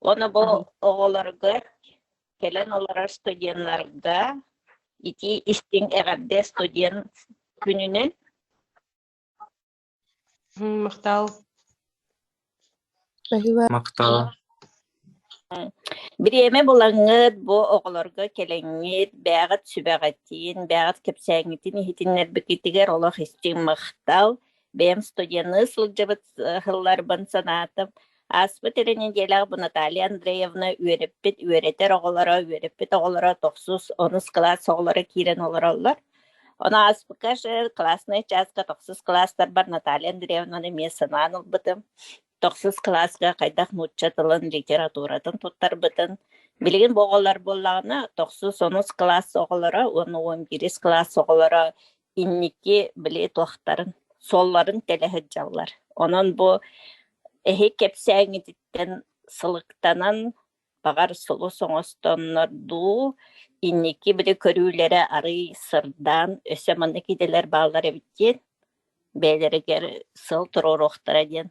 Уонна бу оҕолоргор кэлэн олорор студеннарга ити истиҥ эҕэрдэ студент күнүнэн. Махтал. Махтал. Бириэмэ булаҥҥыт бу оҕолорго кэлэҥҥит, бэйэҕит сүбэҕитин, бэйэҕит кэпсээҥҥитин иһитиннэрбиккитигэр олох истиҥ махтал. Бэйэм студенныы сылдьыбыт сылларбын санаатым. Ааспыт эрэ нэдиэлэҕэ бу Наталья Андреевна үөрэппит үөрэтэр оҕолоро, үөрэппит оҕолоро тохсус, онус кылаас оҕолоро киирэн олороллор. Ону ааспыкка класснай чааска тохсус кылаастарбар Наталья Андреевнаны эмиэ санаан ылбытым. Тохсус кылааска хайдах нуучча тылын, литературатын туттарбытын. Билигин бу оҕолор буоллаҕына, тохсус, онус кылаас оҕолоро уонна уон биирис кылаас оҕолоро инники били туохтарын, суолларын тэлэ сылдьаллар. Онон бу эһи кэпсээҥҥититтэн сылыктанан баҕар сулус оҥостоннор дуу, инники били көрүүлэрэ арыый сырдаан, өссө маннык идэлэр бааллар эбит диэн, бэйэлэригэр сыл туруоруохтара диэн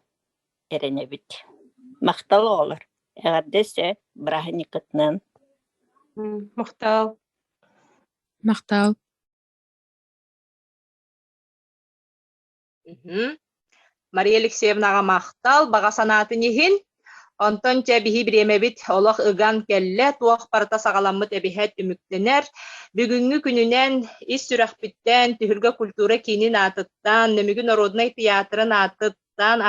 эрэнэбит. Махтал оҕолор, эҕэрдэ өссө бырааһынньыккытынан. Махтал. Махтал. Мария Алексеевнаҕа махтал, баҕа санаатын иһин. Онтон чэ биһи бириэмэбит олох ыган кэллэ, туох барыта саҕаламмыт эбиһэ түмүктэнэр. Бүгүҥҥү күнүнэн ис сүрэхпиттэн Түһүлгэ культура киинин аатыттан, Нөмүгү народнай театрын аатыттан,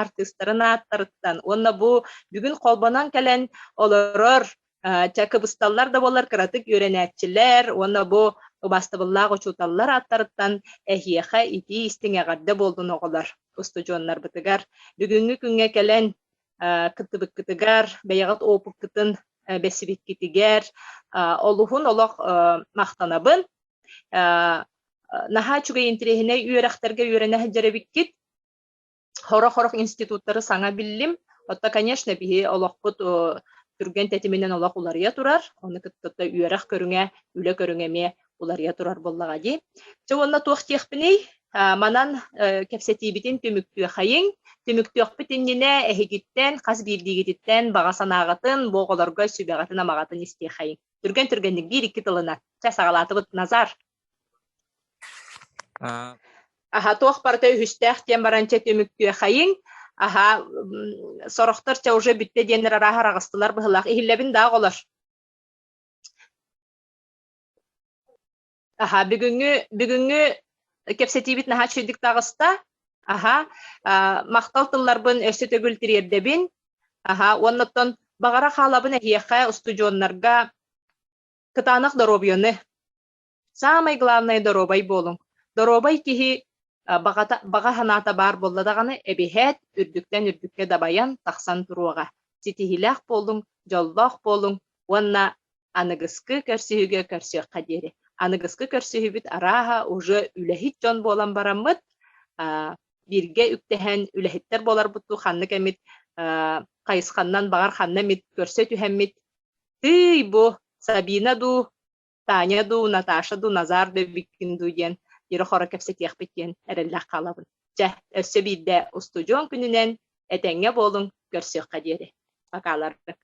артыыстарын ааттарыттан уонна бу бүгүн холбонон кэлэн олорор чэ кыбысталлар да буоллар кыратык үөрэнээччилэр уонна бу убаастабыллаах учууталлар ааттарыттан эһиэхэ итии истиҥ эҕэрдэ буоллун оҕолор устудьуоннарбытыгар бүгүҥҥү күҥҥэ кэлэн кыттыбыккытыгар, бэйэҕит опыккытын бэсибиккитигэр олуһун олох махтанабын. Наһаа үчүгэй интэриэһинэй үөрэхтэргэ үөрэнэ сылдьар эбиккит. Хорох-хорох институттары саҥа биллим. Отто, конечно, биһи олохпут түргэн тэтиминэн олох уларыйа турар. Ону кытта үөрэх көрүҥэ, үлэ көрүҥэ эмиэ уларыйа турар буоллаҕа дии. Чэ уонна туох диэхпиний? Манан кэпсэтиибитин түмүктүөхэйиҥ. Түмүктүөхпүт иннинэ эһигиттэн, хас биирдиигититтэн баҕа санааҕытын, бу оҕолорго сүбэҕитин-амаҕытын истиэхэйиҥ. Түргэн-түргэнник биир-икки тылынан. Чэ, саҕалаатыбыт. Назар. Аха, туох барыта үһүстээх диэн баран чэ түмүктүөхэйиҥ. Аха, сорохтор чэ уже бүттэ диэннэр арааһа араҕыстылар быһыылаах. Иһиллэбин да оҕолор? Аха, бүгүҥҥү бүгүҥҥү кэпсэтиибит наһаа үчүгэйдик таҕыста. Аха, махтал тылларбын өссө төгүл тириэрдэбин. Аха, уонна оттон баҕара хаалабын эһиэхэ, устудьуоннарга кытаанах доруобуйаны. Саамай главное доруобай буолуҥ. Доруобай киһи баҕата, баҕа санаата баар буолла даҕаны эбиһээт үрдүктэн үрдүккэ дабайан тахсан туруоҕа. Ситиһиилээх буолуҥ, дьоллоох буолуҥ уонна аныгыскы көрсүһүүгэ көрсүөххэ диэри. Аныгыскы көрсүһүүбүт арааһа уже үлэһит дьон буолан бараммыт, бииргэ үктэһэн үлэһиттэр буоларбыт дуу, ханнык эмит хайысханнан баҕар ханна эмит көрсө түһэммит, тыый бу Сабина дуу, Таня дуу, Наташа дуу, Назар дуу эбиккин дуу диэн ирэ-хоро кэпсэтиэхпит диэн эрэллээх хаалабын. Чэ, өссө биирдэ устудьуон күнүнэн этэҥҥэ буолуҥ, көрсүөххэ диэри. Покаларбыт.